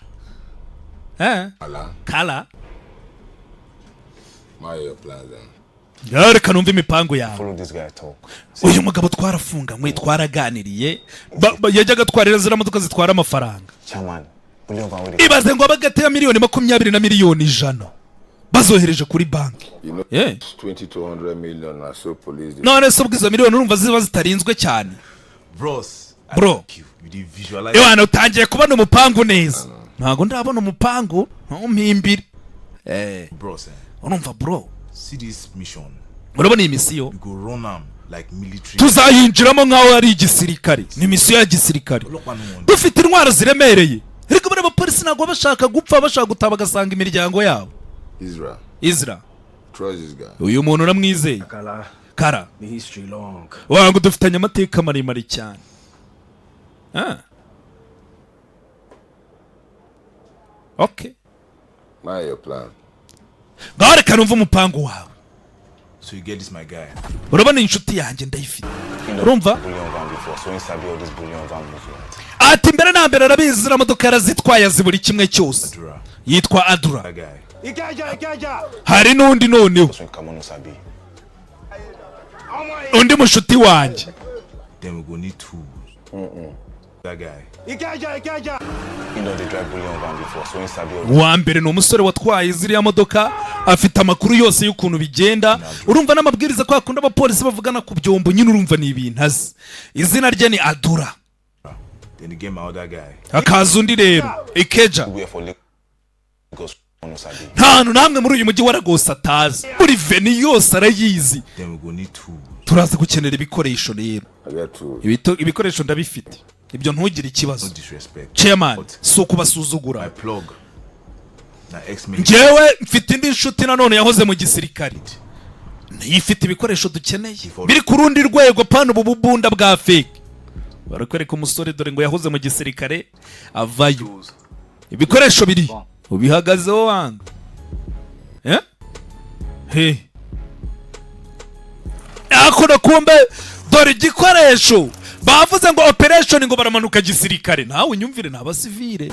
eh. Ala, Kala. my your plans then. Reka numve imipango yawe. Follow this guy talk. Uyu mugabo twarafunganywe, twaraganiriye. Yajyaga atwarira ziriya modoka zitwara amafaranga. Chairman, bullion van wey dey Ibaze ngo hagati ya miliyoni 20 na miliyoni 100 bazohereje kuri banki. You know, Yeah. 20 to 100 million na so police dey. None se ubwo izo miliyoni urumva ziba zitarinzwe cyane? Bros, I Bro. like you. You dey visualize. Ewana, utangiye kubona umupangu neza. Ntabwo ndabona umupangu, ntumpimbire. Bros, eh? Urumva bro. See this mission. Urabona iyi misiyo? We go run am like military. Tuzayinjiramo nk'aho ari igisirikare, ni misiyo ya gisirikare. Ọlọ́pàá no wan. Dufite intwaro ziremereye, ariko bariya bapolisi ntabwo baba bashaka gupfa, bashaka gutaha bagasanga imiryango yabo. Israel, Izra, trust this guy. uyu muntu uramwizeye? Kala, Kara. the history long. Wanga dufitanye amateka maremare cyane. Ah. Okay. My your plan. Ngaho reka numve umupangu wawe. So you get this, my guy. Urabona inshuti yanjye ndayifite, urumva? Bullion van before, so he sabi all this bullion van movement. Ati mbere na mbere arabizi, ziriya modoka yarazitwaye, azi buri kimwe cyose. Adura. Yitwa Adura. That guy. Ikeja, Ikeja. Hari n'undi noneho. Just when Kamo no sabi. Undi mushuti wanjye. Then we go need tools. That guy. Ikeja, Ikeja. He don dey drive bullion van before, so he sabi all Uwa mbere ni umusore watwaye ziriya modoka, afite amakuru yose y'ukuntu bigenda, urumva n'amabwiriza kwa kundi abapolisi bavugana ku byombo nyine, urumva ni ibintu azi. Izina rye ni Adura. Then you get my other guy. Hakaza undi rero, Ikeja. Where for Lagos no sabi. Nta hantu namwe muri uyu mujyi wa Lagos atazi, buri veni yose arayizi. Then we go need tools. Turaza gukenera ibikoresho rero. I get tools. Ibikoresho ndabifite, ibyo ntugire ikibazo. No disrespect. Chairman, si ukubasuzugura. My plug. Na ex military. Njyewe mfite indi nshuti nanone yahoze mu gisirikare, niyo ifite ibikoresho dukeneye biri ku rundi rwego, pana ubu bubunda bwa fake. Barakwereka umusore, dore ngo yahoze mu gisirikare avayo, ibikoresho biri ubihagazeho wanga. Eh? He, hakuno kumbe dore igikoresho. Bavuze ngo operation, ngo baramanuka gisirikare, nawe unyumvire, ni abasivile.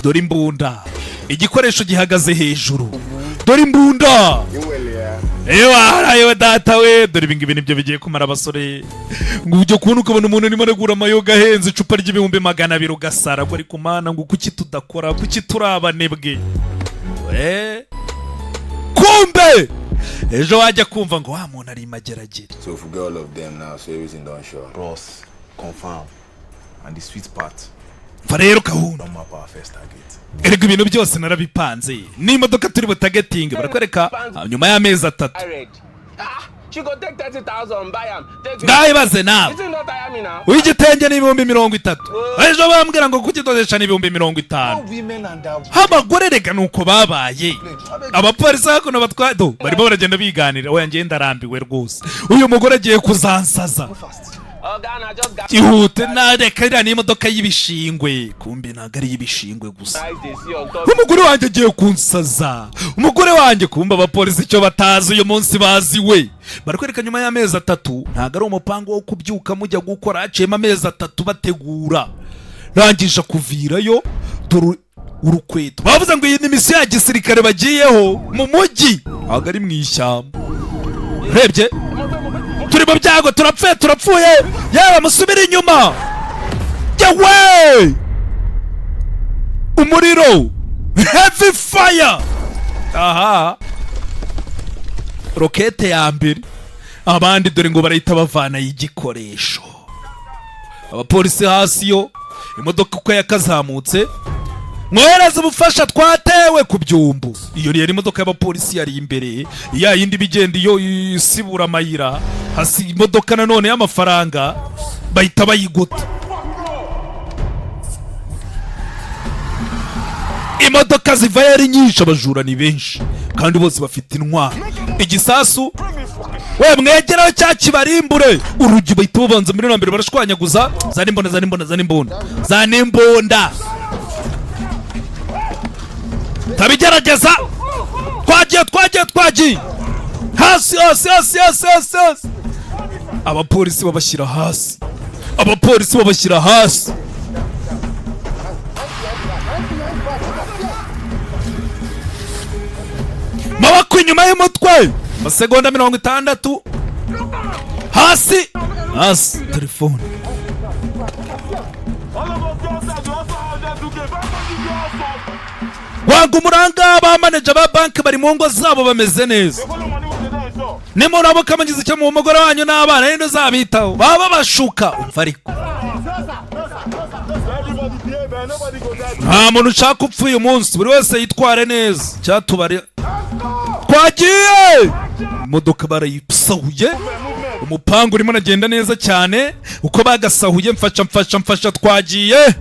Dore imbunda, igikoresho gihagaze hejuru, dore imbunda. Ewa yewe data we, dore ibi ngibi nibyo bigiye kumara abasore. Ngo ujye kubona ukabona umuntu arimo aragura amayoga ahenze, icupa ry'ibihumbi 200, ugasara ngo ariko mana, ngo kuki tudakora, kuki turi abanebwe? Kumbe ejo wajya kumva ngo wa muntu ari imageragere. So forget all of them now, so everything done sure. Bros, confirm. And the sweet part. Mva rero gahunda. Don't map our first target. Erega ibintu byose narabipanze, n'imodoka turi butagetinge. Barakwereka nyuma y'amezi 3. She go take 30,000, buy am. Take Ndayibaze nawe. Is it not tire me now? Uw'igitenge ni 30,000, ejo bambwira ngo kukidodesha ni 50,000. Women and their Abagore rega nuko babaye. Abapolisi hakuno batwaye do barimo baragenda biganira. Oya, ngenda arambiwe rwose, uyu mugore agiye kuzansaza. Oga, na just got Ihute nareka iriya ni imodoka y'ibishingwe. Kumbe ntabwo ari iy'ibishingwe gusa. Eyes dey see on top. Umugore wanjye agiye kunsaza, umugore wanjye. Kumbe abapolisi icyo batazi uyu munsi bazi we. Barakwereka nyuma y'amezi 3, ntabwo ari umupango wo kubyuka mujya gukora, haciyemo amezi 3 bategura. Rangije kuvirayo, dore urukweto. Bavuze ngo iyi ni misiyo ya gisirikare bagiyeho mu mujyi, ntabwo ari mu ishyamba. Urebye turi mu byago, turapfuye, turapfuye. Yewe musubire inyuma, yewe umuriro, heavy fire. Aha rokete ya mbere, abandi dore ngo barahita bavana igikoresho. Abapolisi hasi yo imodoka uko yakazamutse, mwohereze ubufasha twatewe ku byumbu. Iyo yari imodoka y'abapolisi yari imbere ya yindi bigenda iyo isibura amayira. Hasi imodoka nanone y'amafaranga bahita bayigota. Imodoka zivayo ari nyinshi, abajura ni benshi kandi bose bafite intwaro. Igisasu we mwegeraho cya kibarimbure. Urugi bahita babanza muri mbere barashwanyaguza. Zana imbunda, zana imbunda, zana imbunda, zana imbunda, tabigerageza. Twagiye, twagiye, twagiye. Hasi, hasi, hasi, hasi, hasi, hasi. Abapolisi babashyira hasi, abapolisi babashyira hasi. Maboko inyuma y'umutwe, amasegonda 60. Hasi, hasi, telefone. Wanga umuranga. Ba manager ba banki bari mu ngo zabo bameze neza. Nimuramuka mugize icyo mu mugore wanyu n'abana, ninde uzabitaho? Baba bashuka. Umva ariko nta muntu ushaka upfuye umunsi, buri wese yitware neza. Cyatubare twagiye, imodoka barayisahuye, umupangu urimo uragenda neza cyane uko bagasahuye. Mfasha, mfasha, mfasha, twagiye.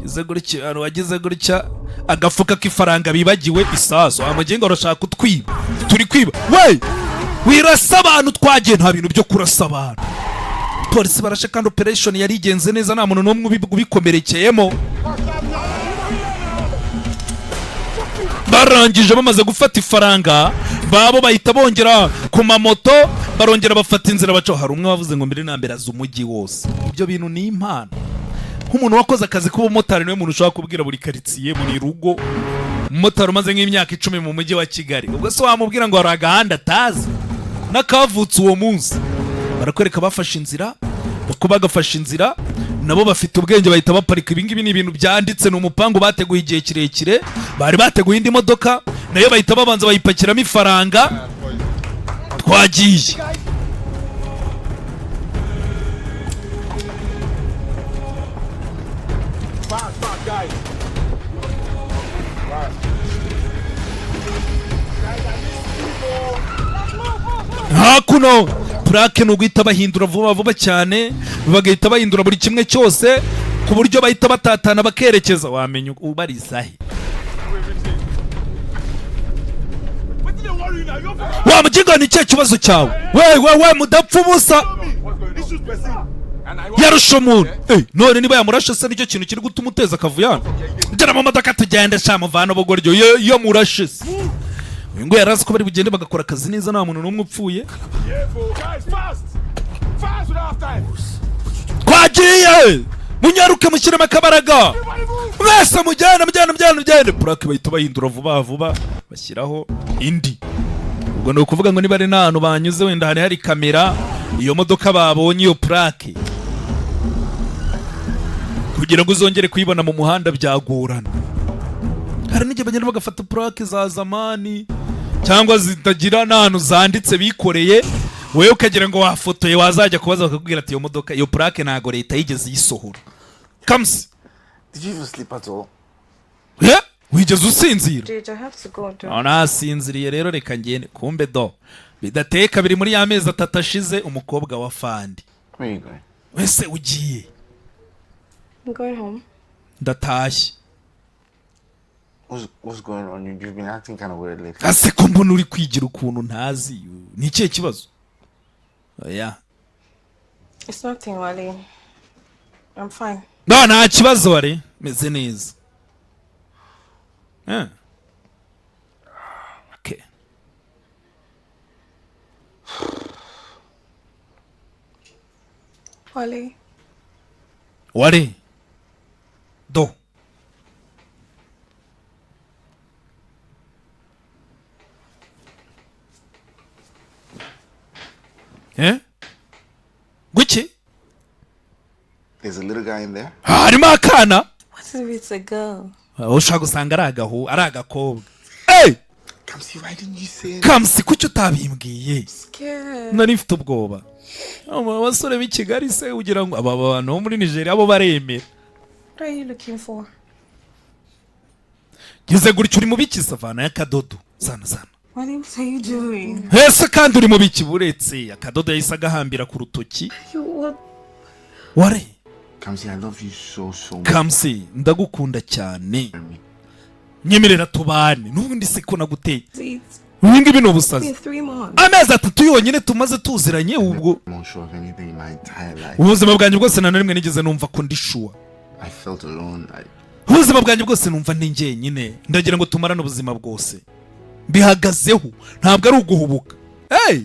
Gize gutya, abantu wagize gutya agafuka k'ifaranga bibagiwe isasu. Wa mugingo arashaka kutwiba, turi kwiba we, wirasa abantu. Twagiye, nta bintu byo kurasa abantu. Polisi barashe kandi operation yari igenze neza, nta muntu n'umwe ubikomerekeyemo. Barangije bamaze gufata ifaranga babo, bahita bongera ku mamoto, barongera bafata inzira baca. Hari umwe wavuze ngo mbere na mbere azi umujyi wose. Ibyo bintu ni impano. Nk'umuntu wakoze akazi k'ubumotari niwe muntu ushobora kubwira buri karitsiye, buri rugo. Umumotari umaze nk'imyaka 10 mu mujyi wa Kigali, ubwo se wamubwira ngo hari agahanda atazi n'akavutse uwo munsi? Barakwereka bafashe inzira, uko bagafashe inzira nabo bafite ubwenge bahita baparika. Ibi ngibi ni ibintu byanditse, ni umupangu bateguye igihe kirekire. Bari bateguye indi modoka nayo bahita babanza bayipakiramo ifaranga. Twagiye. Fast, fast, guys. Hakuno purake ni uguhita bahindura vuba vuba cyane, bagahita bahindura buri kimwe cyose ku buryo bahita batatana bakerekeza. Wamenya ubariza he wa mugingo? Ni ikihe kibazo cyawe? We we we, mudapfa ubusa. Yarusha umuntu. None niba yamurashe se nicyo kintu kiri gutuma uteza akavuyo hano? Gera mu modoka tugende sha, muvana ubugoryo. Iyo murashe se, uyu nguyu yarazi ko bari bugende bagakora akazi neza, nta muntu n'umwe upfuye. Twagiye, munyaruke, mushyiremo akabaraga mwese, mujyane, mujyane, mujyane, mujyane. Purake bahita bahindura vuba vuba, bashyiraho indi. Ubwo ni ukuvuga ngo niba ari n'ahantu banyuze, wenda hari kamera, iyo modoka babonye iyo plaque, kugira ngo uzongere kuyibona mu muhanda byagorana. Hari n'igihe bagenda bagafata plaque za zamani cyangwa zitagira n'ahantu zanditse, bikoreye, wowe ukagira ngo wafotoye, wazajya kubaza bakakubwira ati: "Iyo modoka, iyo plaque ntago leta yigeze iyisohora." Kamusi. Did you even sleep at all? Eh? Wigeze usinzira? Jade, I have to go though. Nasinziriye rero, reka ngende. Kumbe do bidateye kabiri, muri ya mezi 3 ashize, umukobwa wa fandi. Where you going? Wese ugiye? I'm going home. Ndatashye. What's going on? You've been acting kind of weird lately. Ase ko mbona uri kwigira ukuntu ntazi, ni ikihe kibazo? Oya. It's nothing, Wale. I'm fine. No, nta kibazo, wari meze neza. Eh. Okay. Wale, Wari do eh guki? There's a little guy in there. Harimo akana. What if it's a girl? Ushobora gusanga ari agahu, ari agakobwa. Hey! Kamsi, why didn't you say anything? Kamsi, kuki utabimbwiye? Scared. Nari mfite ubwoba. Abo basore b'i Kigali se ugira ngo aba bantu bo muri Nigeria bo baremera? What are you looking for? Gize gutya, uri mu biki? Savana y'akadodo sana sana. Wale, what are you doing? Ese kandi uri mu biki? Buretse akadodo yahise agahambira ku rutoki. You what? Ware. Kamsi, I love you so, so much. Kamsi, ndagukunda cyane, nyemerera tubane. N'ubundi se ko naguteye? It's Ibi ngibi ni ubusazi. been 3 months. Amezi 3 yonyine tumaze tuziranye ubwo. I'm unsure of anything in my entire life. Ubuzima bwanjye bwose nta na rimwe nigeze numva ko ndi sure. I felt alone. I, Ubuzima bwanjye bwose numva ndi njyenyine. Ndagira ngo tumarane ubuzima bwose, mbihagazeho, ntabwo ari uguhubuka. Hey!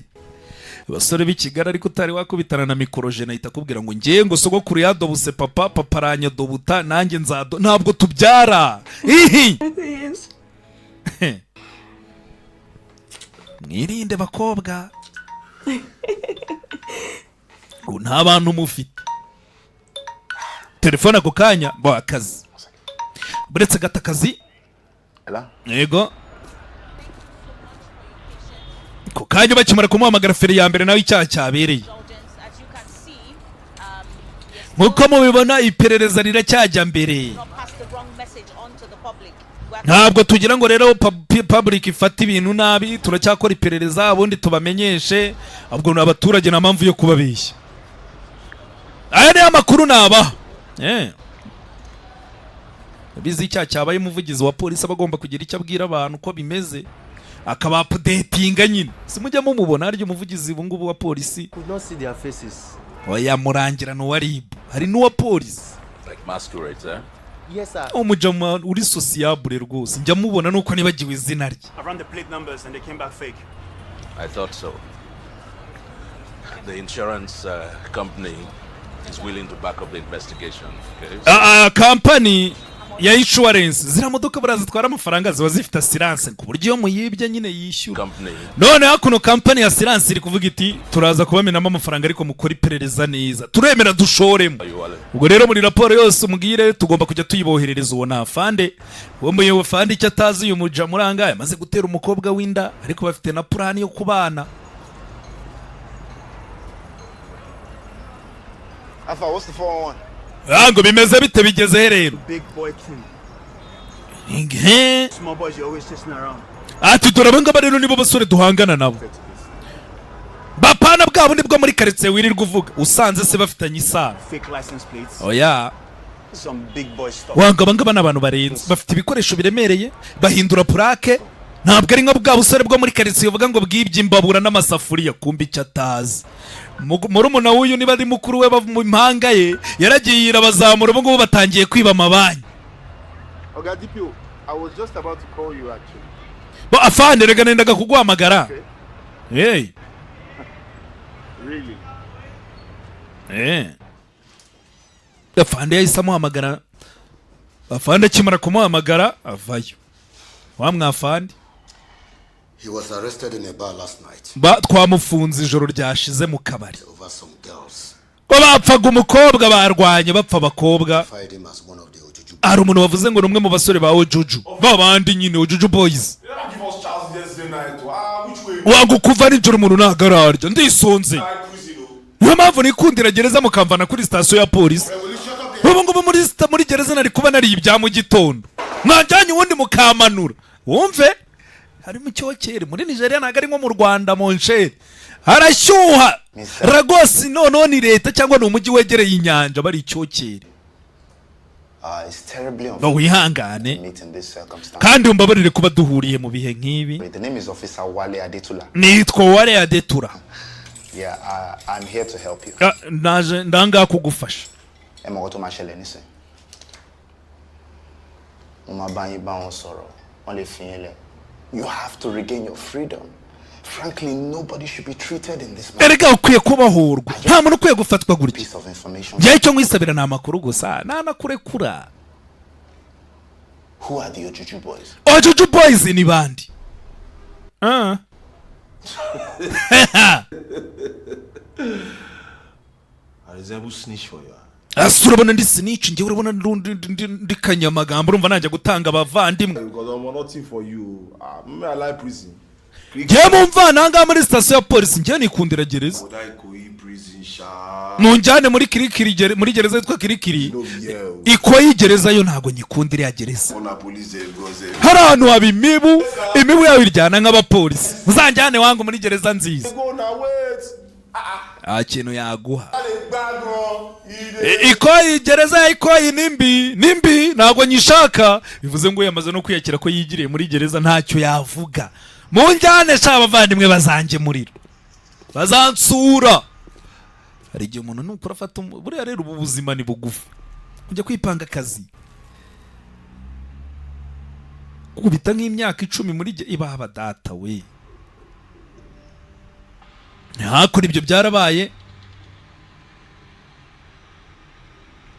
Abasore b'i Kigali ariko utari wakubitana na mikorojene ahita akubwira ngo ngiye ngo sogokuru yadobuse papa, papa aranyadobuta, nanjye nzado, ntabwo tubyara ihi. Yes. Mwirinde bakobwa, ngo nta bantu mufite. Telefone ako kanya bo akazi, buretse gato akazi. Hello? Yego, ako kanya bakimara kumuhamagara, feri ya mbere nawe icyaha cyabereye. Nk'uko mubibona, iperereza riracyajya mbere. Pass the wrong message on to the public. We are Ntabwo tugira ngo rero public ifate ibintu nabi. Turacyakora iperereza, ubundi tubamenyeshe. Ubwo ni abaturage, nta mpamvu yo kubabeshya. Aya niyo makuru nabaha. Bizi icyaha cyabaye, umuvugizi wa polisi aba agomba kugira icyo abwira abantu uko bimeze, akaba updatinga nyine. Simujya mumubona harya umuvugizi ubu ngubu wa polisi? Could not see their faces. Oya, murangira ni uwa RIB, hari n'uwa polisi. Like masquerades, eh? Yes, sir. Umujama uri sociable rwose, njya mubona nuko nibagiwe izina rye. I ran the plate numbers and they came back fake. I thought so. The insurance company is willing to back up the investigation. Okay. Kampani ya insurance, ziriya modoka buriya zitwara amafaranga ziba zifite assurance, ku buryo iyo muyibye nyine yishyura. Company None hakuno kampani ya assurance iri kuvuga iti: "Turaza kubamenamo amafaranga, ariko mukore iperereza neza, turemera dushoremo." You Wale? Ubwo rero muri raporo yose umubwire tugomba kujya tuyiboherereza. Uwo ni afande. Uwo muyobozi afande icyo atazi, uyu muja murangaye amaze gutera umukobwa w'inda, ariko bafite na plan yo kubana. Alpha, what's the 411? Ah, ngo bimeze bite? Bigeze he rero? Big boy king. Nge. Small boys, you're always chasing around. Ati: "Dore aba ngaba rero nibo basore duhangana nabo, bapana bwa bundi bwo muri karitsiye wirirwa uvuga." Usanze se bafitanye isano? Fake license plates. Oya. Some big boy stuff. Wanga, aba ngaba ni abantu barenze, bafite ibikoresho biremereye, bahindura plaque, ntabwo ari nka bwa busore bwo muri karitsiye uvuga ngo bwibye imbabura n'amasafuriya. Kumva icyo atazi, murumuna w'uyu, niba ari mukuru we, mu impanga ye yaragiye irabazamura, ubu ngubu batangiye kwiba amabanki. Oga DPO, I was just about to call you actually. Bo afande, rega nendaga kuguhamagara. Hey. Really? Eh. Afande yahise amuhamagara. Afande akimara kumuhamagara avayo wa mwafande. He was arrested in a bar last night Twamufunze ijoro ryashize mu kabari over some girls. Ko bapfaga umukobwa, barwanye bapfa abakobwa. Fired him as one of the Ojuju. Hari umuntu wavuze ngo ni umwe mu basore ba Ojuju, ba bandi nyine Ojuju Boys. They never give us chance yesterday night. Ah, which way? Wanga kuva nijoro umuntu ntabwo ararya, ndisonze. Niyo mpamvu nikundira gereza, mukamvana kuri sitasiyo ya polisi. Ubu ngubu muri gereza nari kuba nariye ibya mu gitondo. Mwajyanye ubundi mukamanura wumve harimo icyokere. Muri Nigeria ntabwo ari nko mu Rwanda, mon cher, harashyuha. Lagos noneho ni leta cyangwa ni umujyi wegereye inyanja, bari icyokere. It's terribly Ngo wihangane to meet in this circumstance. kandi umbabarire kuba duhuriye mu bihe nk'ibi. The name is Officer Wale Adetula. Nitwa Wale Adetura. Yeah, I'm here to help you. Ah, naje ndangaha kugufasha. Ẹ mọ̀ nǹkan tó máa ṣẹlẹ̀ nísìn. Mo máa bá yín bá wọn sọ̀rọ̀, wọ́n lè fi yín lẹ̀. You have to regain your freedom. Frankly, nobody should be treated in this manner. Erega ukwiye kubahorwa, nta muntu ukwiye gufatwa gutya. Piece of information. Njyewe icyo nkwisabira ni amakuru gusa, nanakurekura. Who are the Ojuju boys? Ojuju Boys ni bandi? Ah. I resemble snitch for you. Asa urabona ndi snitch njyewe? Urabona ndi kanyamagambo? Urumva najya gutanga abavandimwe? Because I'm nothing for you. Ah, me, I like prison. Njyewe mumvana ahangaha muri sitasiyo ya polisi, njyewe nikundira gereza. Oda Ikoyi prison, sha. Munjyane muri Kirikiri, muri gereza yitwa Kirikiri. Ikoyi gereza yo ntabwo nyikunda, iriya gereza. Ona police there because Hari ahantu haba imibu, imibu yawe iryana nk'abapolisi. Uzanjyane wangu muri gereza nziza. Go now, wait. Nta kintu yaguha. Gbàgbọ́. Ikoyi, gereza ya Ikoyi ni mbi, ni mbi, ntabwo nyishaka. Bivuze ngo yamaze no kwiyakira ko yigiriye muri gereza, ntacyo yavuga. Munjyane sha, abavandimwe bazangemurira, bazansura. Hari igihe umuntu nukura afata buriya rero ubu buzima ni bugufi, kujya kwipanga akazi kubita nk'imyaka 10 muri ibaba data we. Hakuri ibyo byarabaye.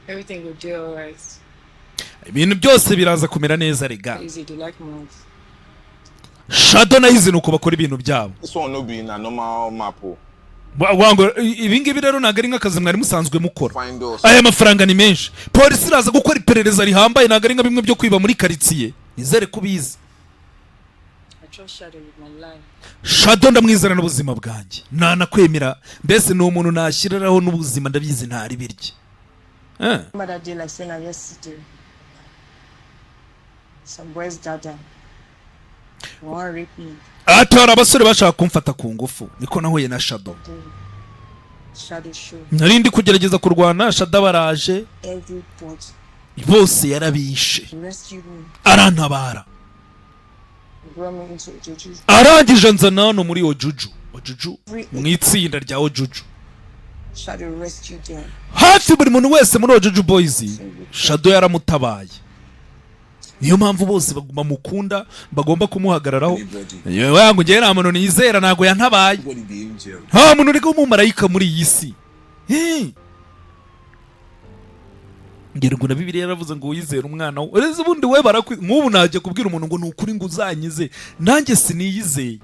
Everything will do alright. Ibintu byose biraza kumera neza rega. Easy, do like move. Shado na izi nuko bakora ibintu byabo. This one no be na normal map o. Wango ibi ngibi rero ntabwo ari nk'akazi mwari musanzwe mukora. Find us. Aya mafaranga ni menshi, polisi iraza gukora iperereza rihambaye, ntabwo ari nka bimwe byo kwiba muri karitsiye, nizere ko ubizi. I trust Shadow with my life. Shado ndamwizera n'ubuzima bwanjye, nanakwemera mbese ni umuntu nashyiriraho n'ubuzima, ndabizi ntari birye. Remember that day like saying yesterday. Some boys dada. One rape me. Ati hari abasore bashaka kumfata ku ngufu, niko nahuye na Shado. The Shadow show. Nari ndi kugerageza kurwana, Shado baraje. Everybody. Bose yarabishe. He rescued me. Arantabara. He brought me into Ojuju. Arangije nzana hano muri Ojuju, Ojuju, mu itsinda rya Ojuju. Shadow rescued them. Hafi buri muntu wese muri Ojuju Boys Shado yaramutabaye, niyo mpamvu bose baguma mukunda, bagomba kumuhagararaho. Yewe yangu, njyewe nta muntu nizera, ntabwo yantabaye. Nobody be angel. Nta muntu uri umumarayika muri iyi si. Ngira ngo na Bibiliya yaravuze ngo wizere umwana we. Uretse ubundi we barakwi nk'ubu najya kubwira umuntu ngo ni ukuri ngo uzanyize, nanjye siniyizeye.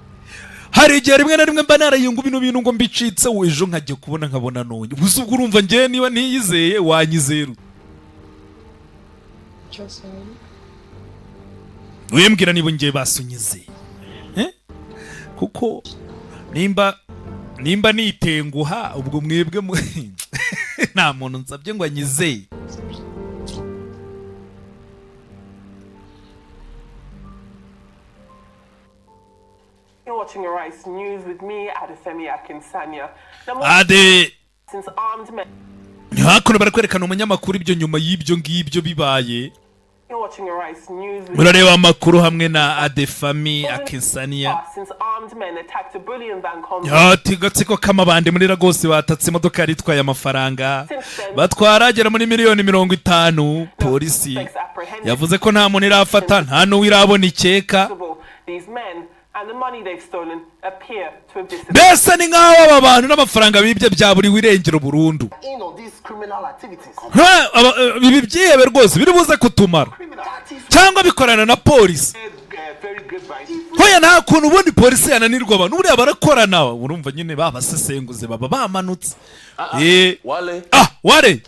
Hari igihe rimwe na rimwe mba narayunga bino bintu ngo mbicitse, ejo nkajya kubona nkabona nonye. Gusa ubwo urumva njyewe niba ntiyizeye wanyizera ute? Trust me. Wimbwira niba ngiye basunyizeye. Kuko nimba nitenguha ubwo mwebwe nta muntu nsabye ngo anyizeye. You're watching Arise News with me, Adefemi Akinsanya. Now, Ade since armed men. Hakuno barakwerekana umunyamakuru ibyo nyuma y'ibyo ngibyo bibaye. You're watching Arise News with Murareba amakuru hamwe na Adefami Akinsanya. Since armed men attacked a bullion van convoy. Ati gatsiko k'amabandi muri Lagos batatse imodoka yari itwaye amafaranga batwara agera muri miliyoni 50. Polisi yavuze ko nta muntu irafata, nta n'uwo irabona ikeka. These men and the money they've stolen appear to have disappeared. Mbese ni nk'aho aba bantu n'amafaranga bibye byaburiwe irengero burundu. In on these criminal activities. Ibi byihebe rwose biri buze kutumara cyangwa bikorana na polisi. Hoya, nta kuntu ubundi polisi yananirwa abantu, buriya barakorana. Urumva nyine babasesenguze baba bamanutse. Wale. Ah, Wale.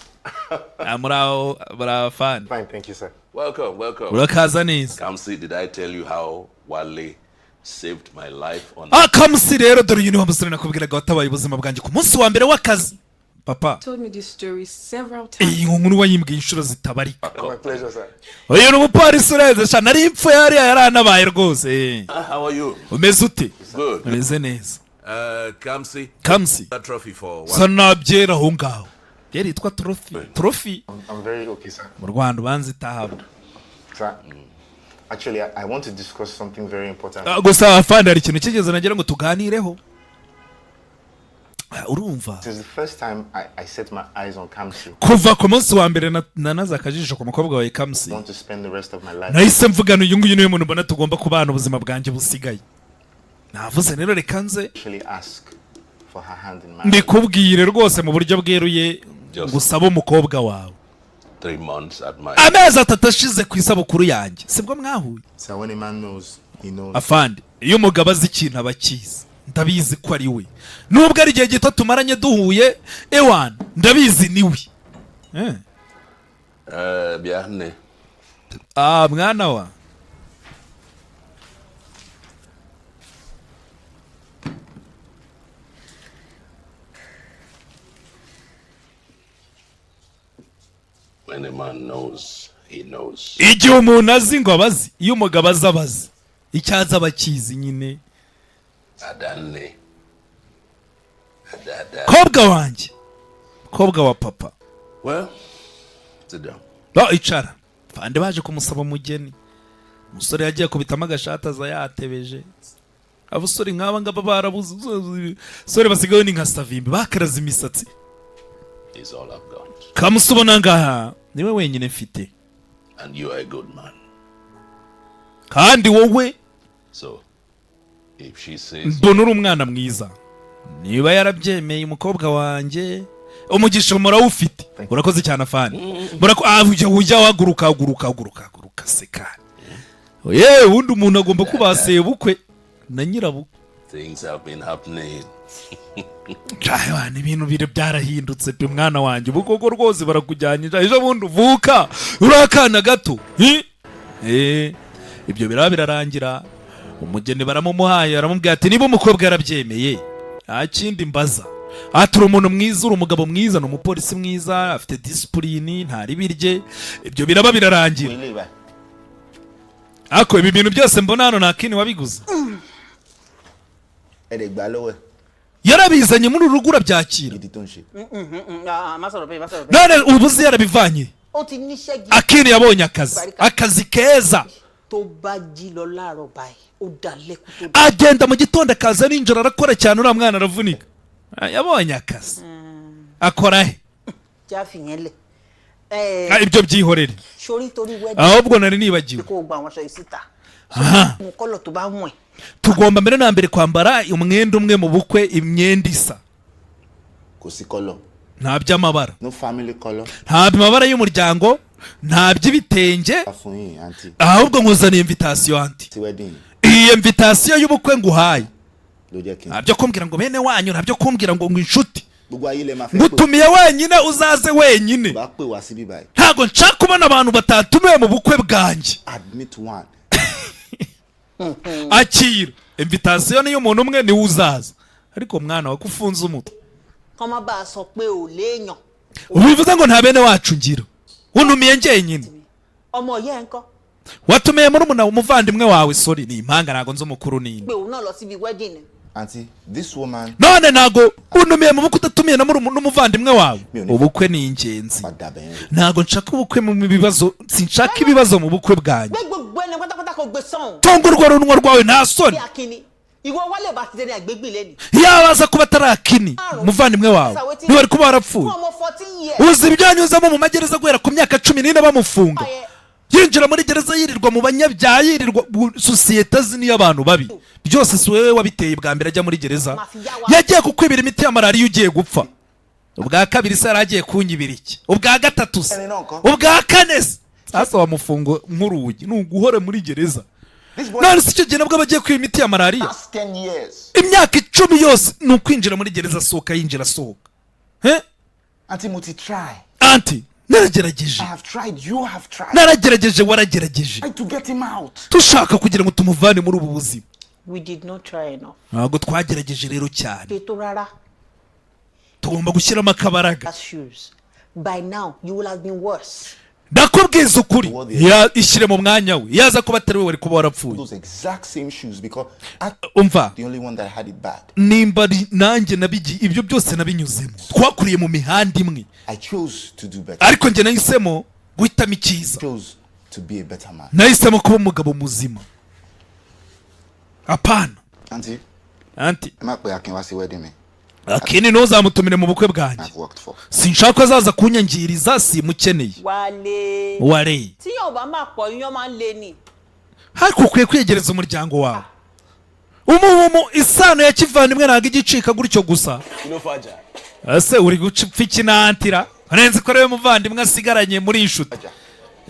Ah, muraho, murafani? Fine, thank you, sir. Welcome, welcome. Urakaza neza. Kamsi, did I tell you how Wale saved my life on Ah, Kamusi rero, dore uyu ni wa musore nakubwiraga watabaye ubuzima bwanjye ku munsi wa mbere w'akazi, papa. Told me this story several times. Iyi nkuru wayimbwiye inshuro zitabarika. My pleasure, sir. Uyu ni umupolisi urenze sha, nari impfu hariya yaranabaye rwose. Ah, how are you? Umeze ute? Good. Umeze neza. Kamsi. Kamsi. That trophy for Sa nabyera aho ngaho byera yitwa trophy, trophy. I'm very okay, sir. Mu Rwanda ubanza itahaba. Sir, actually, I want to discuss something very important. Ah, gusa afande, hari ikintu kigeze nagira ngo tuganireho. Ah, urumva, This is the first time I set my eyes on Kamsi. kuva ku munsi wa mbere nanaze akajisho ku mukobwa wawe Kamsi, I want to spend the rest of my life. nahise mvugana uyu nguyu niwe muntu mbona tugomba kubana ubuzima bwanjye busigaye. Navuze rero reka nze Actually, ask for her hand in marriage. mbikubwire rwose mu buryo bweruye, ngusabe umukobwa wawe. 3 months at my Amezi 3 ashize ku isabukuru yanjye sibwo mwahuye. So when a man knows, he knows. Afande, iyo umugabo azi ikintu aba akizi. Ndabizi ko ari we, nubwo ari igihe gito tumaranye duhuye. Ewana, ndabizi ni we. Bianne. Ah, mwana wa. When a man knows, he knows. Igihe umuntu azi ngo abazi, iyo umugabo azi abazi icyo azi aba akizi nyine. Adanne. Adada. Kobwa wanjye, kobwa wa papa. Well, sit down. No, icara fande. Baje kumusaba umugeni. Umusore yagiye kubitamo agashati aza yatebeje. Abasore nk'aba ngaba barabuze, abasore basigaye ni nka Savimbi bakaraze imisatsi. Is all I've got. Kamusubona ngaha niwe wenyine mfite. And you are a good man. Kandi wowe So, if she says mbona uri umwana mwiza. Niba yarabyemeye umukobwa wanjye, umugisha murawufite. Urakoze cyane afande. Murako, ah, ujya waguruka, haguruka, haguruka, haguruka seka. Yewe, ubundi umuntu agomba kuba sebukwe na nyirabukwe. Things have been happening. Jaywana, ibintu biri byarahindutse pe mwana wanjye. Ubu koko rwose barakujyanye ejo bundi uvuka uri akana gato. Hi? Ibyo biraba birarangira, umugeni baramumuhaye. Aramubwira ati niba umukobwa yarabyemeye nta kindi mbaza. Ati uri umuntu mwiza, uri umugabo mwiza, ni umupolisi mwiza, afite disipulini, nta ribirye. Ibyo biraba birarangira. Ariko ibi bintu byose mbona hano nta kindi wabiguze? Ẹ lè gbà lọ́wọ́ ẹ̀. Yarabizanye muri uru rugo, urabyakira? Gidi tó ń ṣe. Má sọ̀rọ̀ bẹ́ẹ̀, má sọ̀rọ̀ bẹ́ẹ̀. None ubu uzi yarabivanye. Ó ti níṣẹ́ gidi. Akini yabonye akazi, akazi keza. Tó bá jí lọ láàárọ̀ báyìí, ó dalẹ́ kó tó. Agenda mu gitondo akaza nijoro, arakora cyane uriya mwana aravunika. Ah, yabonye akazi akora he? Já fìyẹn lẹ̀. Ah, ibyo byihorere. Sórí torí wedding. Ahubwo nari nibagiwe. Kó o gba àwọn aṣọ yìí síta. Aha. Mú colour tó bá wùn ẹ́. Tugomba mbere na mbere kwambara umwenda umwe mu bukwe, imyenda isa. Kò sí colour. Nta by'amabara. No family colour. Nta mabara y'umuryango, nta by'ibitenge. Fún yín, aunty. Ahubwo nkuzaniye invitation, aunty. Ti wedding Iyi invitation y'ubukwe nguhaye, ló jẹ́ kí n. nta byo kumbwira ngo bene wanyu, nta byo kumbwira ngo inshuti. Gbogbo ayé lè máa fẹ́ pè. Ngutumiye wenyine, uzaze wenyine. Bá pè wá síbí báyìí. Ntabwo nshaka kubona abantu batatumiwe mu bukwe bwanjye. Admit one. Akira invitation niyo umuntu umwe niwe uzaza. Ariko mwana wa, ko ufunze umutwe? Kọ́ má bàa sọ pé ò léèyàn. Bivuze ngo nta bene wacu ngira, untumiye njyenyine? Ọmọ ìyá ẹ̀ ń kọ́. Watumiye murumuna, umuvandimwe wawe. Sorry, ni impanga, ntabwo nzi umukuru nini. Pé òun náà lọ síbi wedding ni. Aunty, this woman. None ntabwo untumiye mu bukwe udatumiye na n'umuvandimwe wawe. Ubukwe ni ingenzi, ntabwo nshaka ubukwe mu bibazo, sinshaka ibibazo mu bukwe bwanjye. Gbé gbogbo ẹni pátápátá kò gbé sọ̀hún. Funga urwo runwa rwawe, nta soni. Bí akínni ìwọ wálé bá ti dẹni àgbégbìn lẹ́nu. Iyo baza kuba atari Akini umuvandimwe wawe, ntiwari kuba warapfuye. Fún ọmọ 14 years. Uzi ibyo yanyuzemo mu magereza guhera ku myaka 14 bamufunga, yinjira muri gereza, yirirwa mu banyabyaha, yirirwa mu sosiyete azi niyo abantu babi. Byose si wowe wabiteye? Bwa mbere ajya muri gereza yagiye kukwibira imiti ya malariya ugiye gupfa. Ubwa kabiri se yari agiye kunyibira iki? Ubwa gatatu se? Ubwa kane se? Sasa wamufunga nk'urugi ni uguhora muri gereza. This boy None se icyo gihe nabwo bagiye kwiba imiti ya malariya? last 10 years. Imyaka 10 yose ni ukwinjira muri gereza asohoka, yinjira asohoka. Eh? Auntie, mo ti try. Auntie, naragerageje. I have tried. You have tried. Naragerageje, waragerageje. Try to get him out. Dushaka kugira ngo tumuvane muri ubu buzima. We did not try enough. Ntabwo twagerageje rero cyane. Ṣètò rárá. Tugomba gushyiramo akabaraga. Shoes. By now, you will have been worse. Ndakubwiza ukuri, ishyire mu mwanya we, yaza kuba atari we wari kuba warapfuye. Those exact same shoes because I'm Umva, the only one that had it bad. Nimba ari nanjye nabigiye, ibyo byose nabinyuzemo, twakuriye mu mihanda imwe. I chose to do better. Ariko njye nahisemo guhitamo icyiza. Chose to be a better man. Nahisemo kuba umugabo muzima, apana. Auntie, Auntie, ẹ má pe Akin wá sí wedding mi. Akini ntuzamutumire mu bukwe bwanjye. I've worked for. Sinshaka ko azaza kunyangiriza, simukeneye. Wálé. Wale. Tíyàn bá máa pọ̀, iyán máa ń le ni. Ariko ukwiye kwiyegereza umuryango wawe. Umuhumu isano ya kivandimwe ntabwo ijya icika gutyo gusa. You know Faja. Ese uri guca iki nantira nrenze ko ariwe muvandimwe asigaranye muri iyi nshuti?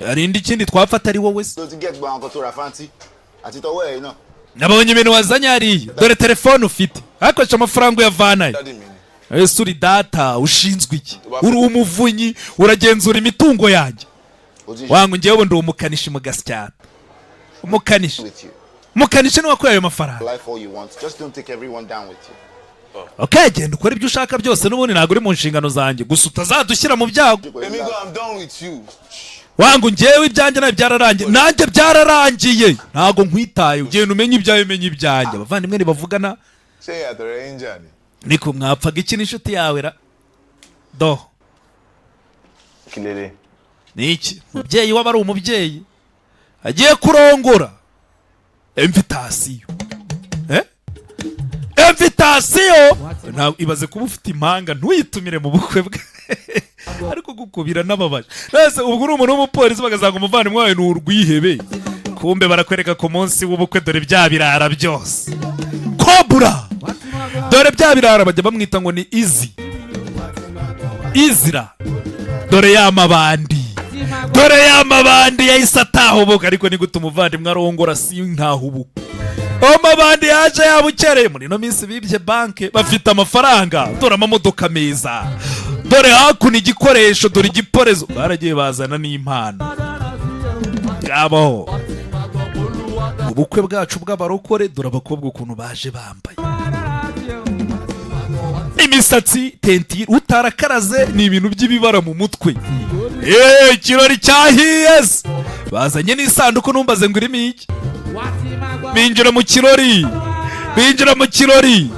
Hari indi kindi twafata ari wowe se? So ti get gbogbo àwọn nǹkan tó ra fáńtì àti tọwọ́ ẹ̀ náà. Nabonye ibintu wazanye hariya, dore telefone ufite, hakoresha amafaranga uyavanayo. Daddy mi ni. Ese uri data ushinzwe iki? Uri umuvunyi, uragenzura imitungo yanjye? Wangu, njyewe ndi umukanishi mu Gasyata, umukanishi. With you. Umukanishi niwe wakuye ayo mafaranga. Life all you want. Just don't take everyone down with you. Okay, genda ukora ibyo ushaka byose, n'ubundi ntabwo uri mu nshingano zanjye, gusa utazadushyira mu byago. Emigo, I'm done with you. Wangu, njyewe ibyanjye nawe byararangiye, nanjye byararangiye, ntabwo nkwitaye. Ugenda umenye ibyawe, umenye ibyanjye. Abavandimwe ntibavugana. Ṣé àtọ̀rẹ́ yín jà ni? Niko mwapfaga iki n'inshuti yawe ra do? Kí lélẹ̀? Ni iki? Umubyeyi waba ari umubyeyi agiye kurongora, invitation, eh, invitation. Ntabwo ibaze kuba ufite impanga ntuyitumire mu bukwe bwe, ariko gukubira n'ababaje nese. Ubwo uri umuntu w'umupolisi, bagasanga umuvandimwe wawe ni urwihebe, kumbe barakwereka ku munsi w'ubukwe, dore bya birara byose, kobura, dore bya birara bajya bamwita ngo ni izi izira, dore ya mabandi, dore ya mabandi yahise atahubuka. Ariko ni gute umuvandimwe arongora si ntahubuka? Amabandi yaje yabukereye. Muri ino minsi bibye banke, bafite amafaranga. Dore amamodoka meza, dore hakuno igikoresho, dore igiporezo, baragiye bazana n'impano. Bwabaho ubukwe bwacu bw'abarokore. Dore abakobwa ukuntu baje bambaye imisatsi tentire, utarakaraze ni ibintu by'ibibara mu mutwe. Eee, ikirori cyahiye se! Bazanye n'isanduku, numbaze ngo irimo iki. Binjira mu kirori, binjira mu kirori,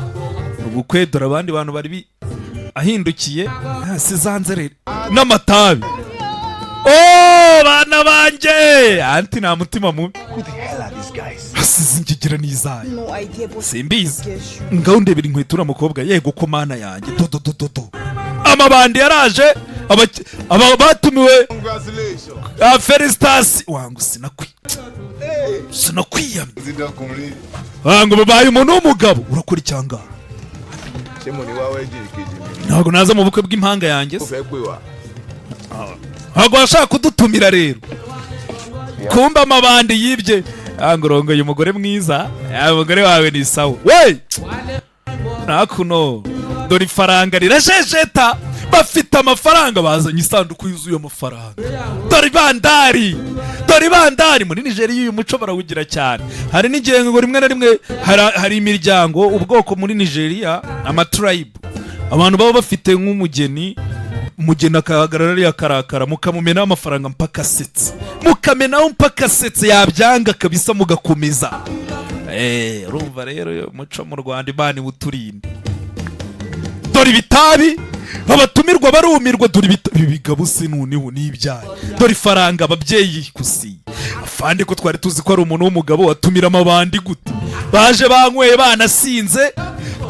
ubukwe. Dore abandi bantu bari ahindukiye hasi za nzerere n'amatabi. Oh, bana banjye, auntie, nta mutima mubi. Who the hell are these guys? Hasize ingegira n'izayo. No idea, but Simbizi. Ngaho ndebera inkweto uriya mukobwa, yego ko mana yanjye, do do do do do, amabandi yaraje, aba batumiwe. Congratulations. Ah, félicitations wangu, sinakwiyamye. Ti dọkùnrin. Wangu, babaye umuntu w'umugabo, urakora icyanga. Ṣé mo ní wá wedding kejì mi? Ntabwo naza mu bukwe bw'impanga yanjye Ó se? fẹ́ pè wá. Ntabwo washaka kudutumira rero. Kumba amabandi yibye. Ngo urongoye umugore mwiza. Ah, umugore wawe ni sawa we. Nakuno dore ifaranga rirajejeta, bafite amafaranga, bazanye isanduku yuzuye amafaranga. Dore ibandari, dore ibandari. Muri Nigeria uyu muco barawugira cyane. Hari n'igihe ngo rimwe na rimwe hari imiryango, ubwoko muri Nigeria, amatribe, abantu baba bafite nk'umugeni, umugeni akahagarara ariya akarakara, mukamumenaho amafaranga mpaka asetse, mukamenaho mpaka asetse, yabyanga kabisa mugakomeza. Urumva rero uyu muco mu Rwanda, Imana iwuturinde. Dore ibitabi, abatumirwa barumirwa. Dore ibi bigabo se noneho ni ibyayi? Dore ifaranga, ababyeyi kusi afande, ko twari tuzi ko ari umuntu w'umugabo watumiramo abandi gute? Baje banyweye banasinze,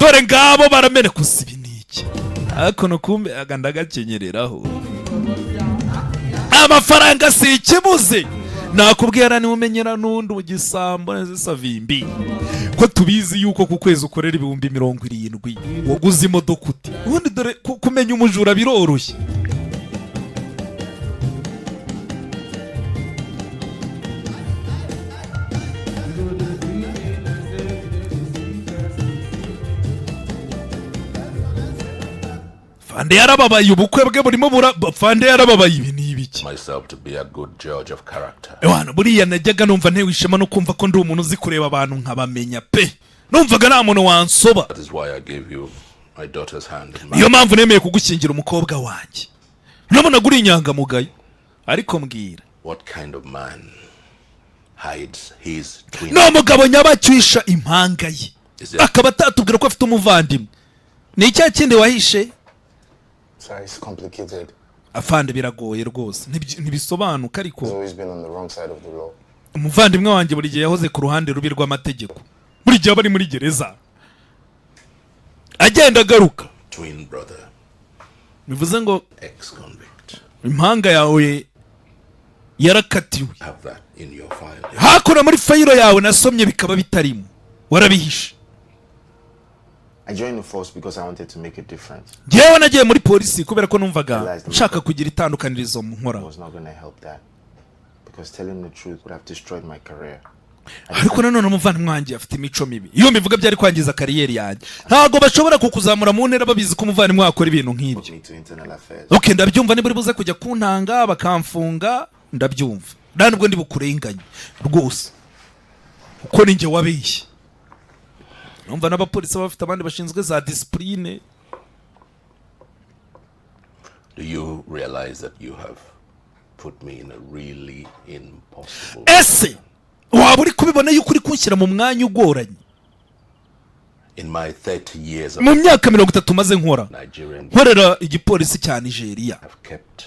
dore ngabo baramena. Kusi ibi ni iki? Ariko nukumbe aga ndagakenyereraho amafaranga si ikibuze. Nakubwira niba umenyera n'undi ugisambo neza. Savimbi, ko tubizi yuko ku kwezi ukorera 70,000, waguze imodoka ute ubundi? Dore kumenya umujura biroroshye. Fande yarababaye, ubukwe bwe burimo bura. Fande yarababaye, ibi ni ibiki? Myself to be a good judge of character. Ewana, buriya najyaga numva ntewe ishema no kumva ko ndi umuntu uzi kureba abantu nkabamenya pe. Numvaga nta muntu wansoba. That is why I gave you my daughter's hand in Niyo marriage. mpamvu nemeye kugushyingira umukobwa wanjye. Nabonaga uri inyangamugayo, ariko mbwira, What kind of man hides his twin? Ni umugabo nyabacywisha impanga ye, Is it akaba atatubwira ko afite umuvandimwe? Ni icya kindi wahishe? Sorry, it's complicated. Afande, biragoye rwose. Ntibisobanuka ariko. He's always been on the wrong side of the law. Umuvandimwe wanjye buri gihe yahoze ku ruhande rubi rw'amategeko, buri gihe aba ari muri gereza agenda agaruka. Twin brother, Bivuze ngo ex-convict? impanga yawe yarakatiwe. Have that in your file. Hakuno muri fayiro yawe nasomye bikaba bitarimo, warabihishe. I joined the force because I wanted to make a difference. Njyewe nagiye muri polisi kubera ko numvaga nshaka kugira itandukanirizo mu nkora. I was not going to help that because telling the truth would have destroyed my career. Ariko nanone umuvandimwe wanjye afite imico mibi, iyo mbivuga byari kwangiza career yanjye. Ntabwo bashobora kukuzamura mu ntera babizi ko umuvandimwe wakora ibintu nk'ibyo. Put me to internal affairs. Ok, ndabyumva, niba uri buze kujya kuntanga bakamfunga, ndabyumva, nta nubwo ndi bukurenganye rwose, kuko ni njye wabeshye. Numva n'abapolisi baba bafite abandi bashinzwe za discipline. Do you realize that you have put me in a really impossible Ese waba uri kubibona yuko uri kunshyira mu mwanya ugoranye? In my 30 years of Mu myaka 30 maze nkora, Nigerian nkorera igipolisi cya Nigeria, I've kept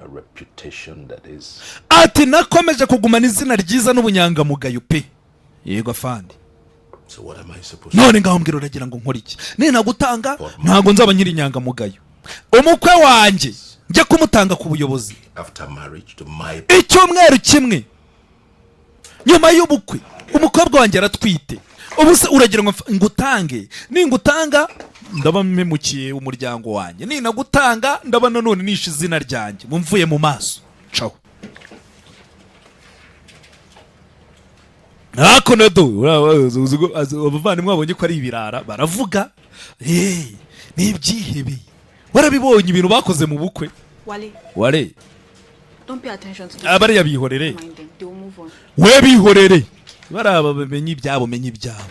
a reputation that is ati nakomeje kugumana izina ryiza n'ubunyangamugayo pe. Yego afande. So what am I supposed None ngaho mbwira, uragira ngo nkore iki? Ninagutanga ntabwo nzaba nkiri inyangamugayo. Umukwe wanjye njya kumutanga ku buyobozi after marriage to my icyumweru kimwe nyuma y'ubukwe, umukobwa wanjye aratwite. Ubu se uragira ngo ngutange? Ningutanga ndaba mpemukiye umuryango wanjye, ninagutanga ndaba nanone nishe izina ryanjye. Mumvuye mu maso, caho hakuno do. Abavandimwe babonye ko ari ibirara baravuga. "Eh, ni ibyihebe, warabibonye ibintu bakoze mu bukwe." Wale, Ware. don't pay attention to Ah, bariya bihorere. Mind them. They will move on. We bihorere, bariya bamenye ibyabo, menye ibyabo.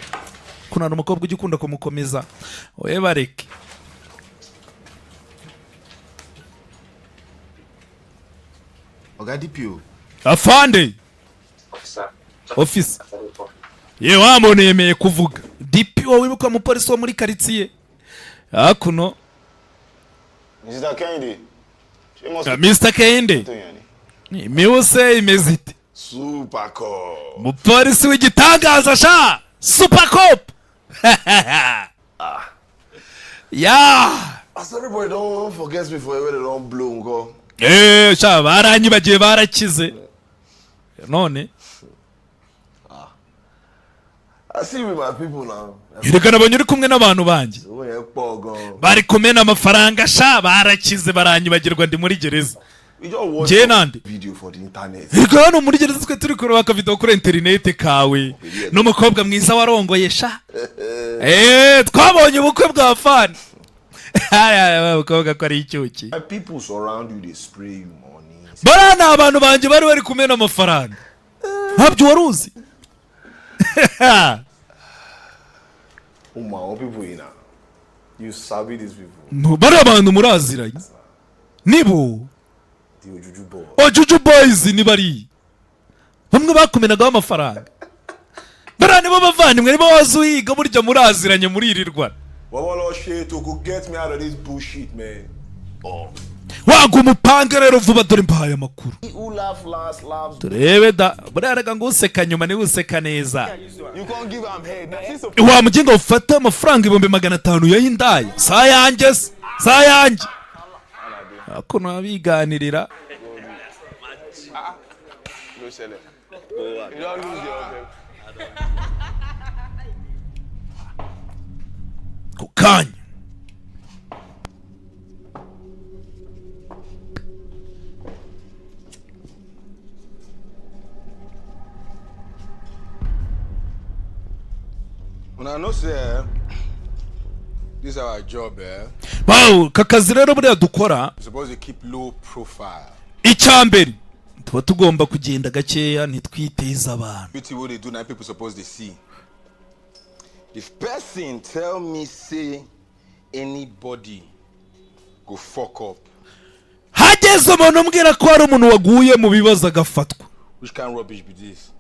Kunana umukobwa ujya ukunda kumukomeza, we bareke. Oga DPO. Afande, officer, ye wa muntu yemeye kuvuga. DPO, wibuka umupolisi wo muri karitsiye hakuno? Mr. Kennedy. Mr. Kende, imibu imeze ite? Super cop. Umupolisi w'igitangaza sha, super cop ya. As everybody don't forget me for where they don't blow ngo. Eh, sha, baranyibagiye, barakize none. I see you with my people now. Erega nabonye uri kumwe n'abantu banjye. Owó yẹn pọ̀ gan. Bari kumena amafaranga sha, barakize, baranyibagirwa ndi muri gereza. We just watch Njye nande? video for the internet. Erega hano muri gereza twe turi kureba akavidewo kuri interineti kawe n'umukobwa mwiza warongoye sha. Eh, twabonye ubukwe bwa fani umukobwa ko ari icyuki. My people surround you, they spray you money. Bariya ni abantu banjye bari kumena amafaranga, ntabyo wari uzi. Oh my own people you know. You sabi these people. No, bariya abantu muraziranye nibo. The Ojuju boy. Ojuju boys ni bariya bamwe bakumenagaho amafaranga, bariya nibo bavandimwe, nibo waza uhiga, burya muraziranye muririrwa. Baba shit to go get me out of this bullshit, man. Oh. Waga umupange rero vuba, dore mbahaye amakuru. He who laugh last laughs. Turebe da, buriya reka ngo useka nyuma niwe useka neza. You can't give am head. Na since Wa muginga, ufate amafaranga 500,000 yahindaye sa yanjye se sa yanjye hakuno abiganirira. No ṣẹlẹ̀. You don lose your okay. Ku kanya. Una know say eh, This is our job, eh? Wow, aka kazi rero buriya dukora, We're supposed to keep low profile. Icya mbere tuba tugomba kugenda gakeya, ntitwiteze abantu. Beauty what they do now, people supposed to see. If person tell me say anybody go fuck up, Hageze umuntu umbwira ko hari umuntu waguye mu bibazo agafatwa, which kind of rubbish be this?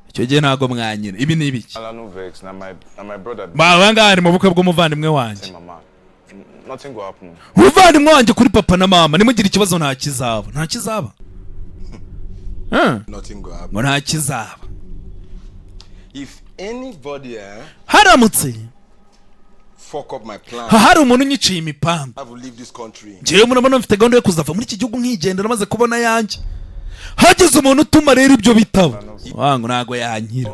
Icyo gihe ntabwo mwanyina. Ibi ni ibiki? Ala, no vex. Na my brother. Aba ngaha ari mu bukwe bw'umuvandimwe wanjye. Say, mama. Nothing go happen. Umuvandimwe wanjye kuri papa na mama, nimugire ikibazo, nta kizaba, nta kizaba. Nothing go happen. Ngo nta kizaba. If anybody Haramutse fuck up my plan, hari umuntu unyiciye imipango, I will leave this country. Njyewe murabona mfite gahunda yo kuzava muri iki gihugu nkigendera, maze kubona yanjye. Hagize umuntu utuma rero ibyo bitabo wangu, ntago yankira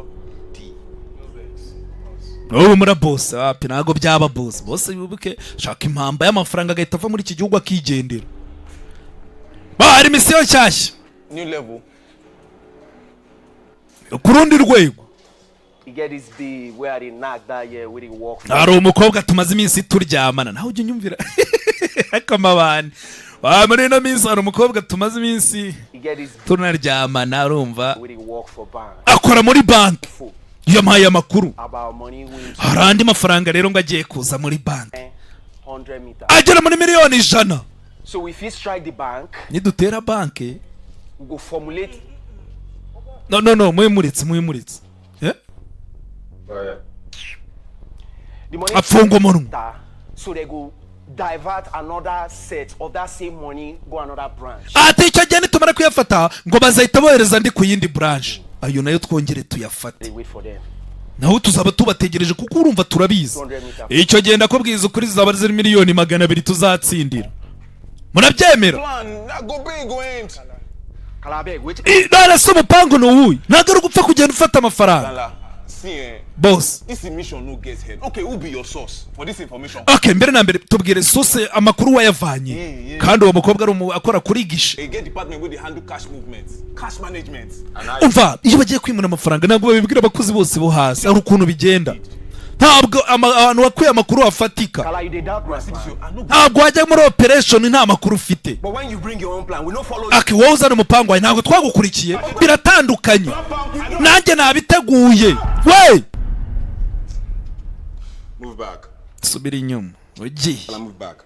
ubu muri boss. Wapi, ntago byaba boss. Boss yubuke shaka impamba y'amafaranga, agahita ava muri iki gihugu akigendera. Ba hari mission nshyashya. New level. Ku rundi rwego. You get this babe where I dey knack that year wey dey work for. Hari umukobwa tumaze iminsi turyamana, nawe ujya unyumvira ariko amabandi. Wa, muri ino minsi hari umukobwa tumaze iminsi You get this tunaryamana, urumva, wey dey work for bank. Akora muri banki, yampaye amakuru. About money wey Hari andi mafaranga rero ngo agiye kuza muri banki, 100 meters. agera muri miliyoni 100. So if he strike the bank, Nidutera banki, we go formulate no, no, no, muyimuritse, muyimuritse. Eh? The money. Afunga umunwa. So they go divert another set of that same money go another branch. Ati icyo gihe nitumara kuyafata, ngo bazahita bohereza andi ku yindi branch, ayo nayo twongere tuyafate. They wait for them. Naho tuzaba tubategereje, kuko urumva turabizi. 200 meters. Icyo gihe ndakubwiza ukuri, zizaba ziri miliyoni 200 tuzatsindira. Murabyemera? Plan. That go big go end. Kala, abeg, wait. None se umupangu ni uwuhe? Ntabwo ari ugupfa kugenda ufata amafaranga. Lala, see eh. Boss. This mission no get head. Okay, who be your source for this information? Okay, mbere na mbere tubwire source, amakuru wayavanye, kandi uwo mukobwa ari akora kuri guichet. They get department wey dey handle cash movement, cash management. Umva, iyo bagiye kwimura amafaranga ntabwo babibwira abakozi bose bo hasi. Hari ukuntu bigenda, ntabwo ahantu wakuye amakuru afatika. Kala, you dey doubt my plan. Ntabwo wajya muri operation nta makuru ufite. But when you bring your own plan, we no follow. Aki wowe uzana umupangu wawe, ntabwo twagukurikiye, biratandukanye. Nanjye nabiteguye we. Move back. Subira inyuma ugiye. Kala, move back.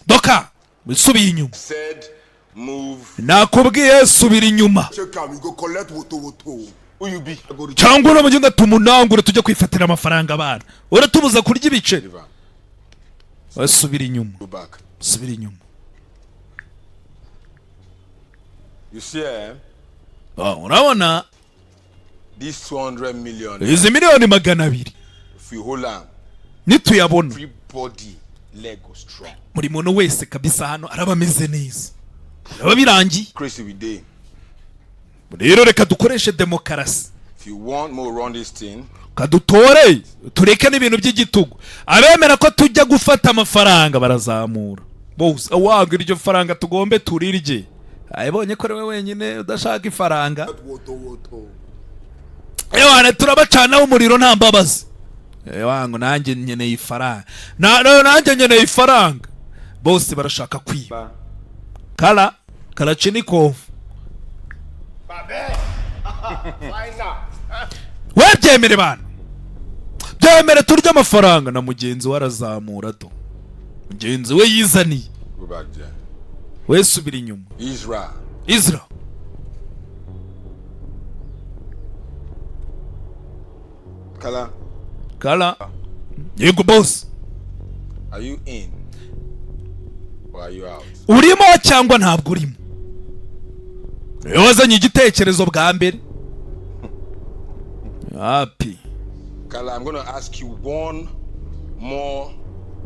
Doka usubiye inyuma. Said move. Nakubwiye subira inyuma. Check am, you go collect woto woto. Who you be? I go to Cyangwa uno mugenda tumunangure, tujye kwifatira amafaranga. Abana uratubuza kurya ibiceri. Subira inyuma. Go back. Subira inyuma. You see, eh? Ah, urabona, This 200 million. izi miliyoni 200, If you hold am, nituyabona, everybody leg go strong. Buri muntu wese kabisa hano araba ameze neza, biraba birangiye. Crazy we dey. Rero reka dukoreshe demokarasi. If you want more run this thing, Kadutore, tureke n'ibintu by'igitugu. Abemera ko tujya gufata amafaranga barazamura bose. Wanga iryo faranga tugombe turirye. Ayibonye ko ari we wenyine udashaka ifaranga. Ewana, turabacanaho umuriro nta mbabazi. Ewangu, nanjye nkeneye ifaranga. Nanjye nkeneye ifaranga. Bose barashaka kwiba. Kara Karachinikov, we byemere bana, byemere turye amafaranga. Na mugenzi we arazamura do, mugenzi we yizaniye. Go back there. We subira inyuma. Israel. Israel. Kala, Kala. Yego boss. Are you in or are you out? Urimo cyangwa ntabwo urimo? Niwe wazanye igitekerezo bwa mbere api. Kala, I'm gonna ask you one more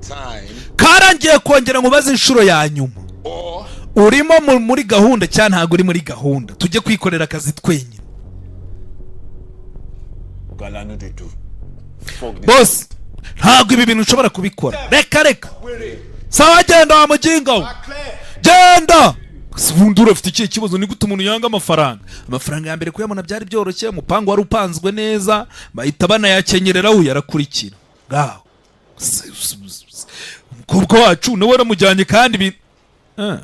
time. Karangiye kongera nkubaze inshuro ya nyuma. Or Urimo muri gahunda cyangwa ntabwo uri muri gahunda, tujye kwikorera akazi twenyine? Gala no dey do. Fuck this. Boss, ntabwo ibi bintu ushobora kubikora. Reka, reka. Sawa, genda wa muginga we, genda. Gusa ubundi urafite ikihe kibazo? Ni gute umuntu yanga amafaranga? Amafaranga ya mbere kuyabona byari byoroshye, umupangu wari upanzwe neza, bahita banayakenyerera, we yarakurikira ngaho. Umukobwa wacu niwe waramujyanye kandi bi. Ah.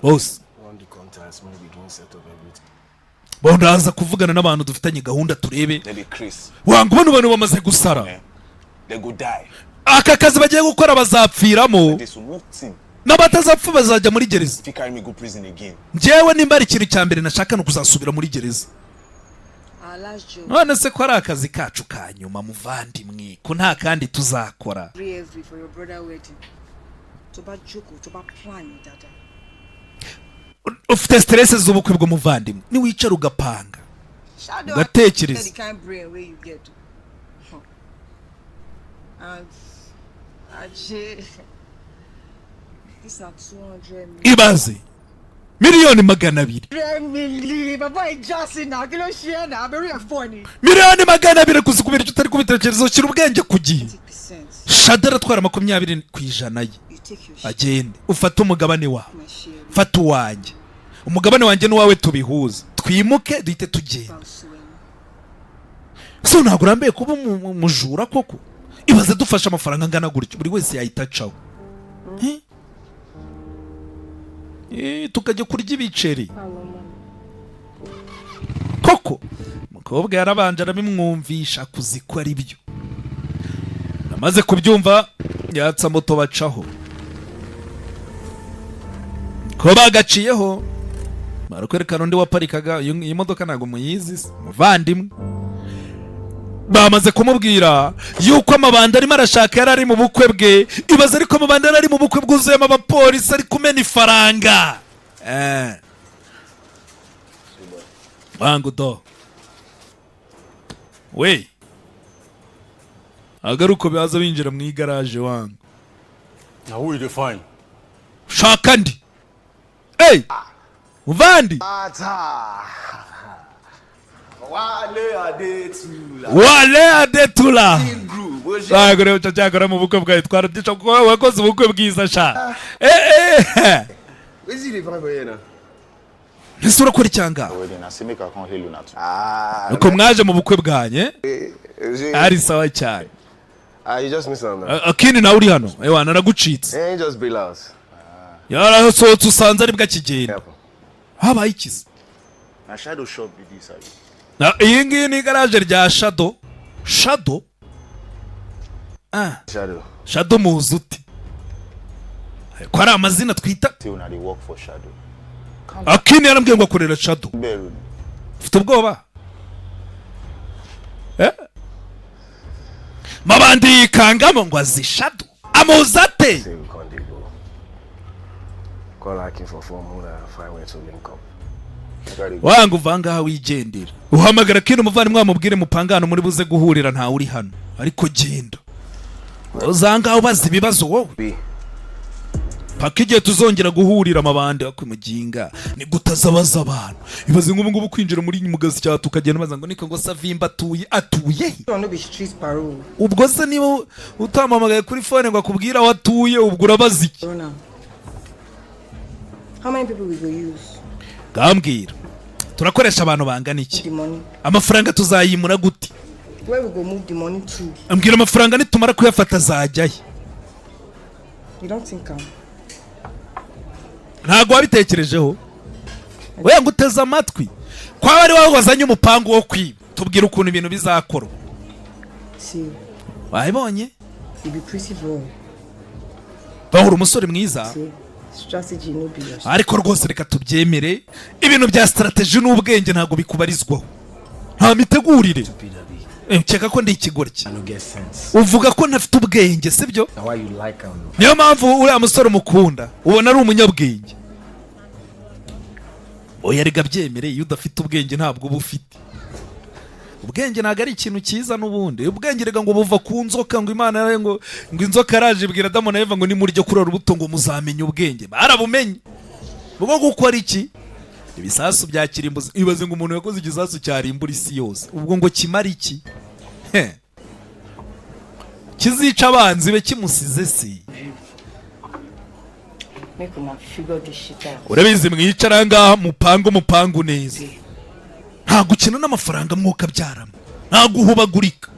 Bose. Run the contacts when we begin set up everything. Bo ndaza kuvugana n'abantu dufitanye gahunda turebe. They be Chris. Wanga bano bantu bamaze gusara. They go die. Aka kazi bagiye gukora bazapfiramo. This nothing. N'abatazapfa bazajya muri gereza. If you carry me go prison again. Njyewe nimba ari ikintu cya mbere nashaka ni ukuzasubira muri gereza. Our last job. None se ko ari akazi kacu ka nyuma, muvandimwe, ko nta kandi tuzakora? Free every for your brother wedding. Tó bá jókòó, tó bá plan dáadáa. Ufite stress z'ubukwe bw'umuvandimwe, niwicara ugapanga, Shadow, ugatekereza. the kind brain wey you get. And Ajay, this na 200 million. Ibaze 200 miliyoni. Million, baba Ijasi na kí ló ṣe ẹ́ náà? Abẹ́rẹ́ ẹ̀ fọ́ ni. 200 miliyoni kuzikubira icyo utari kubitekerezo. Shyira ubwenge ku gihe. Shada aratwara 20% ye, agende ufate umugabane wawe, fata uwanjye, umugabane wanjye n'uwawe tubihuze, twimuke, duhite tugenda. So ntabwo urambiye kuba umujura koko? Ibaze dufashe amafaranga angana gutyo, buri wese yahita acaho. Eh? Eh, tukajya kurya ibiceri koko. Umukobwa yarabanje arabimwumvisha kuzi ko ari byo. Amaze kubyumva yatsa moto bacaho, ko bagaciyeho barakwerekana undi waparikaga iyi modoka. Ntabwo muyizi se muvandimwe? Bamaze kumubwira yuko amabanda arimo arashaka yari ari mu bukwe bwe. Ibaze ariko, amabanda yari ari mu bukwe bwuzuyemo abapolisi, ari kumena ifaranga. Wangu do we agaruko baza binjira mu igaraje wangu. Now who you dey find? Shaka ndi. Hey, muvandi. Wale Adetula. Wale Adetula. Ntabwo rero cyakora mu bukwe bwawe twarabyisha kuko wakoze ubukwe bwiza sha. Eh eh. Wetin you dey find for here now? Ese urakora icyanga? Wedding, I say make I come hail una too. Ah. Nuko mwaje mu bukwe bwanye ari sawa cyane. Ah, you just miss am now. Akini nawe uri hano, ewa naragucitse. Eh, you just bail out. Yarasohotse usanze aribwo akigenda. Habaye ikiza? Na shadow shop be this, abi? Na iyi ngiyi ni igaraje rya Shadow. Shadow, ah. Shadow. Shadow muzi ute ko ari amazina twita? Say una dey work for Shadow. Akini yarambwiye ngo akorera Shadow. Bẹ̀rù. Ufite ubwoba, eh? Mabandi yikangamo ngo azi Shadow, amuzi ate? Say we can't dey go. Call Akin for phone, una find where to link up. Wanga uva ngaha wigendera, uhamagara kino umuvandimwe wamubwire mupangano muri buze guhurira. Ntawe uri hano ariko genda uzangaho ubaza ibibazo wowe paka igihe tuzongera guhurira. Amabandi akwimuginga ni gutazabaza abantu. Ibaze nk'ubu ngubu kwinjira muri mugazi cyawe tukagenda baza ngo niko ngo Savimba atuye, atuye he? No be street parole. Ubwo se niba utampamagaye kuri phone ngo akubwire aho atuye, ubwo urabaza iki? Rona. How many people we go use? Ngambwira, turakoresha abantu bangana iki? The money. Amafaranga tuzayimura gute? Where we go move the money to? Ambwira, amafaranga nitumara kuyafata azajyahe? You don't think am? Ntabwo wabitekerejeho we ngo uteze amatwi kwaba ari wowe wazanye umupangu wo kwiba? Tubwire ukuntu ibintu bizakorwa. See, Wabibonye? you be pretty boy. Bahura umusore mwiza. See, strategy no be your. Ariko rwose reka tubyemere, ibintu bya strategy n'ubwenge ntabwo bikubarizwaho, nta mitegurire. Nkeka ko ndi ikigoryi. I no get sense. Uvuga ko ntafite ubwenge, sibyo? Na why you like am? Niyo mpamvu uriya musore umukunda, ubona ari umunyabwenge. Oya rega byemere, iyo udafite ubwenge ntabwo uba ufite ubwenge. Ntabwo ari ikintu cyiza n'ubundi. Ubwenge rega ngo buva ku nzoka, ngo Imana ngo inzoka yaraje ibwira Adamu na Eva ngo nimurya kuri uru rubuto ngo muzamenya ubwenge. Barabumenye bwo gukora iki? Ibisasu bya kirimbuzi. Ibaze ngo umuntu yakoze igisasu cyarimbura isi yose, ubwo ngo kimara iki? He. Kizica abanzi be kimusize si? Make una figure this shit out. Urabizi, mwicara ngaha mupangu umupangu neza. Nta gukina n'amafaranga mwuka byaramo, nta guhubagurika.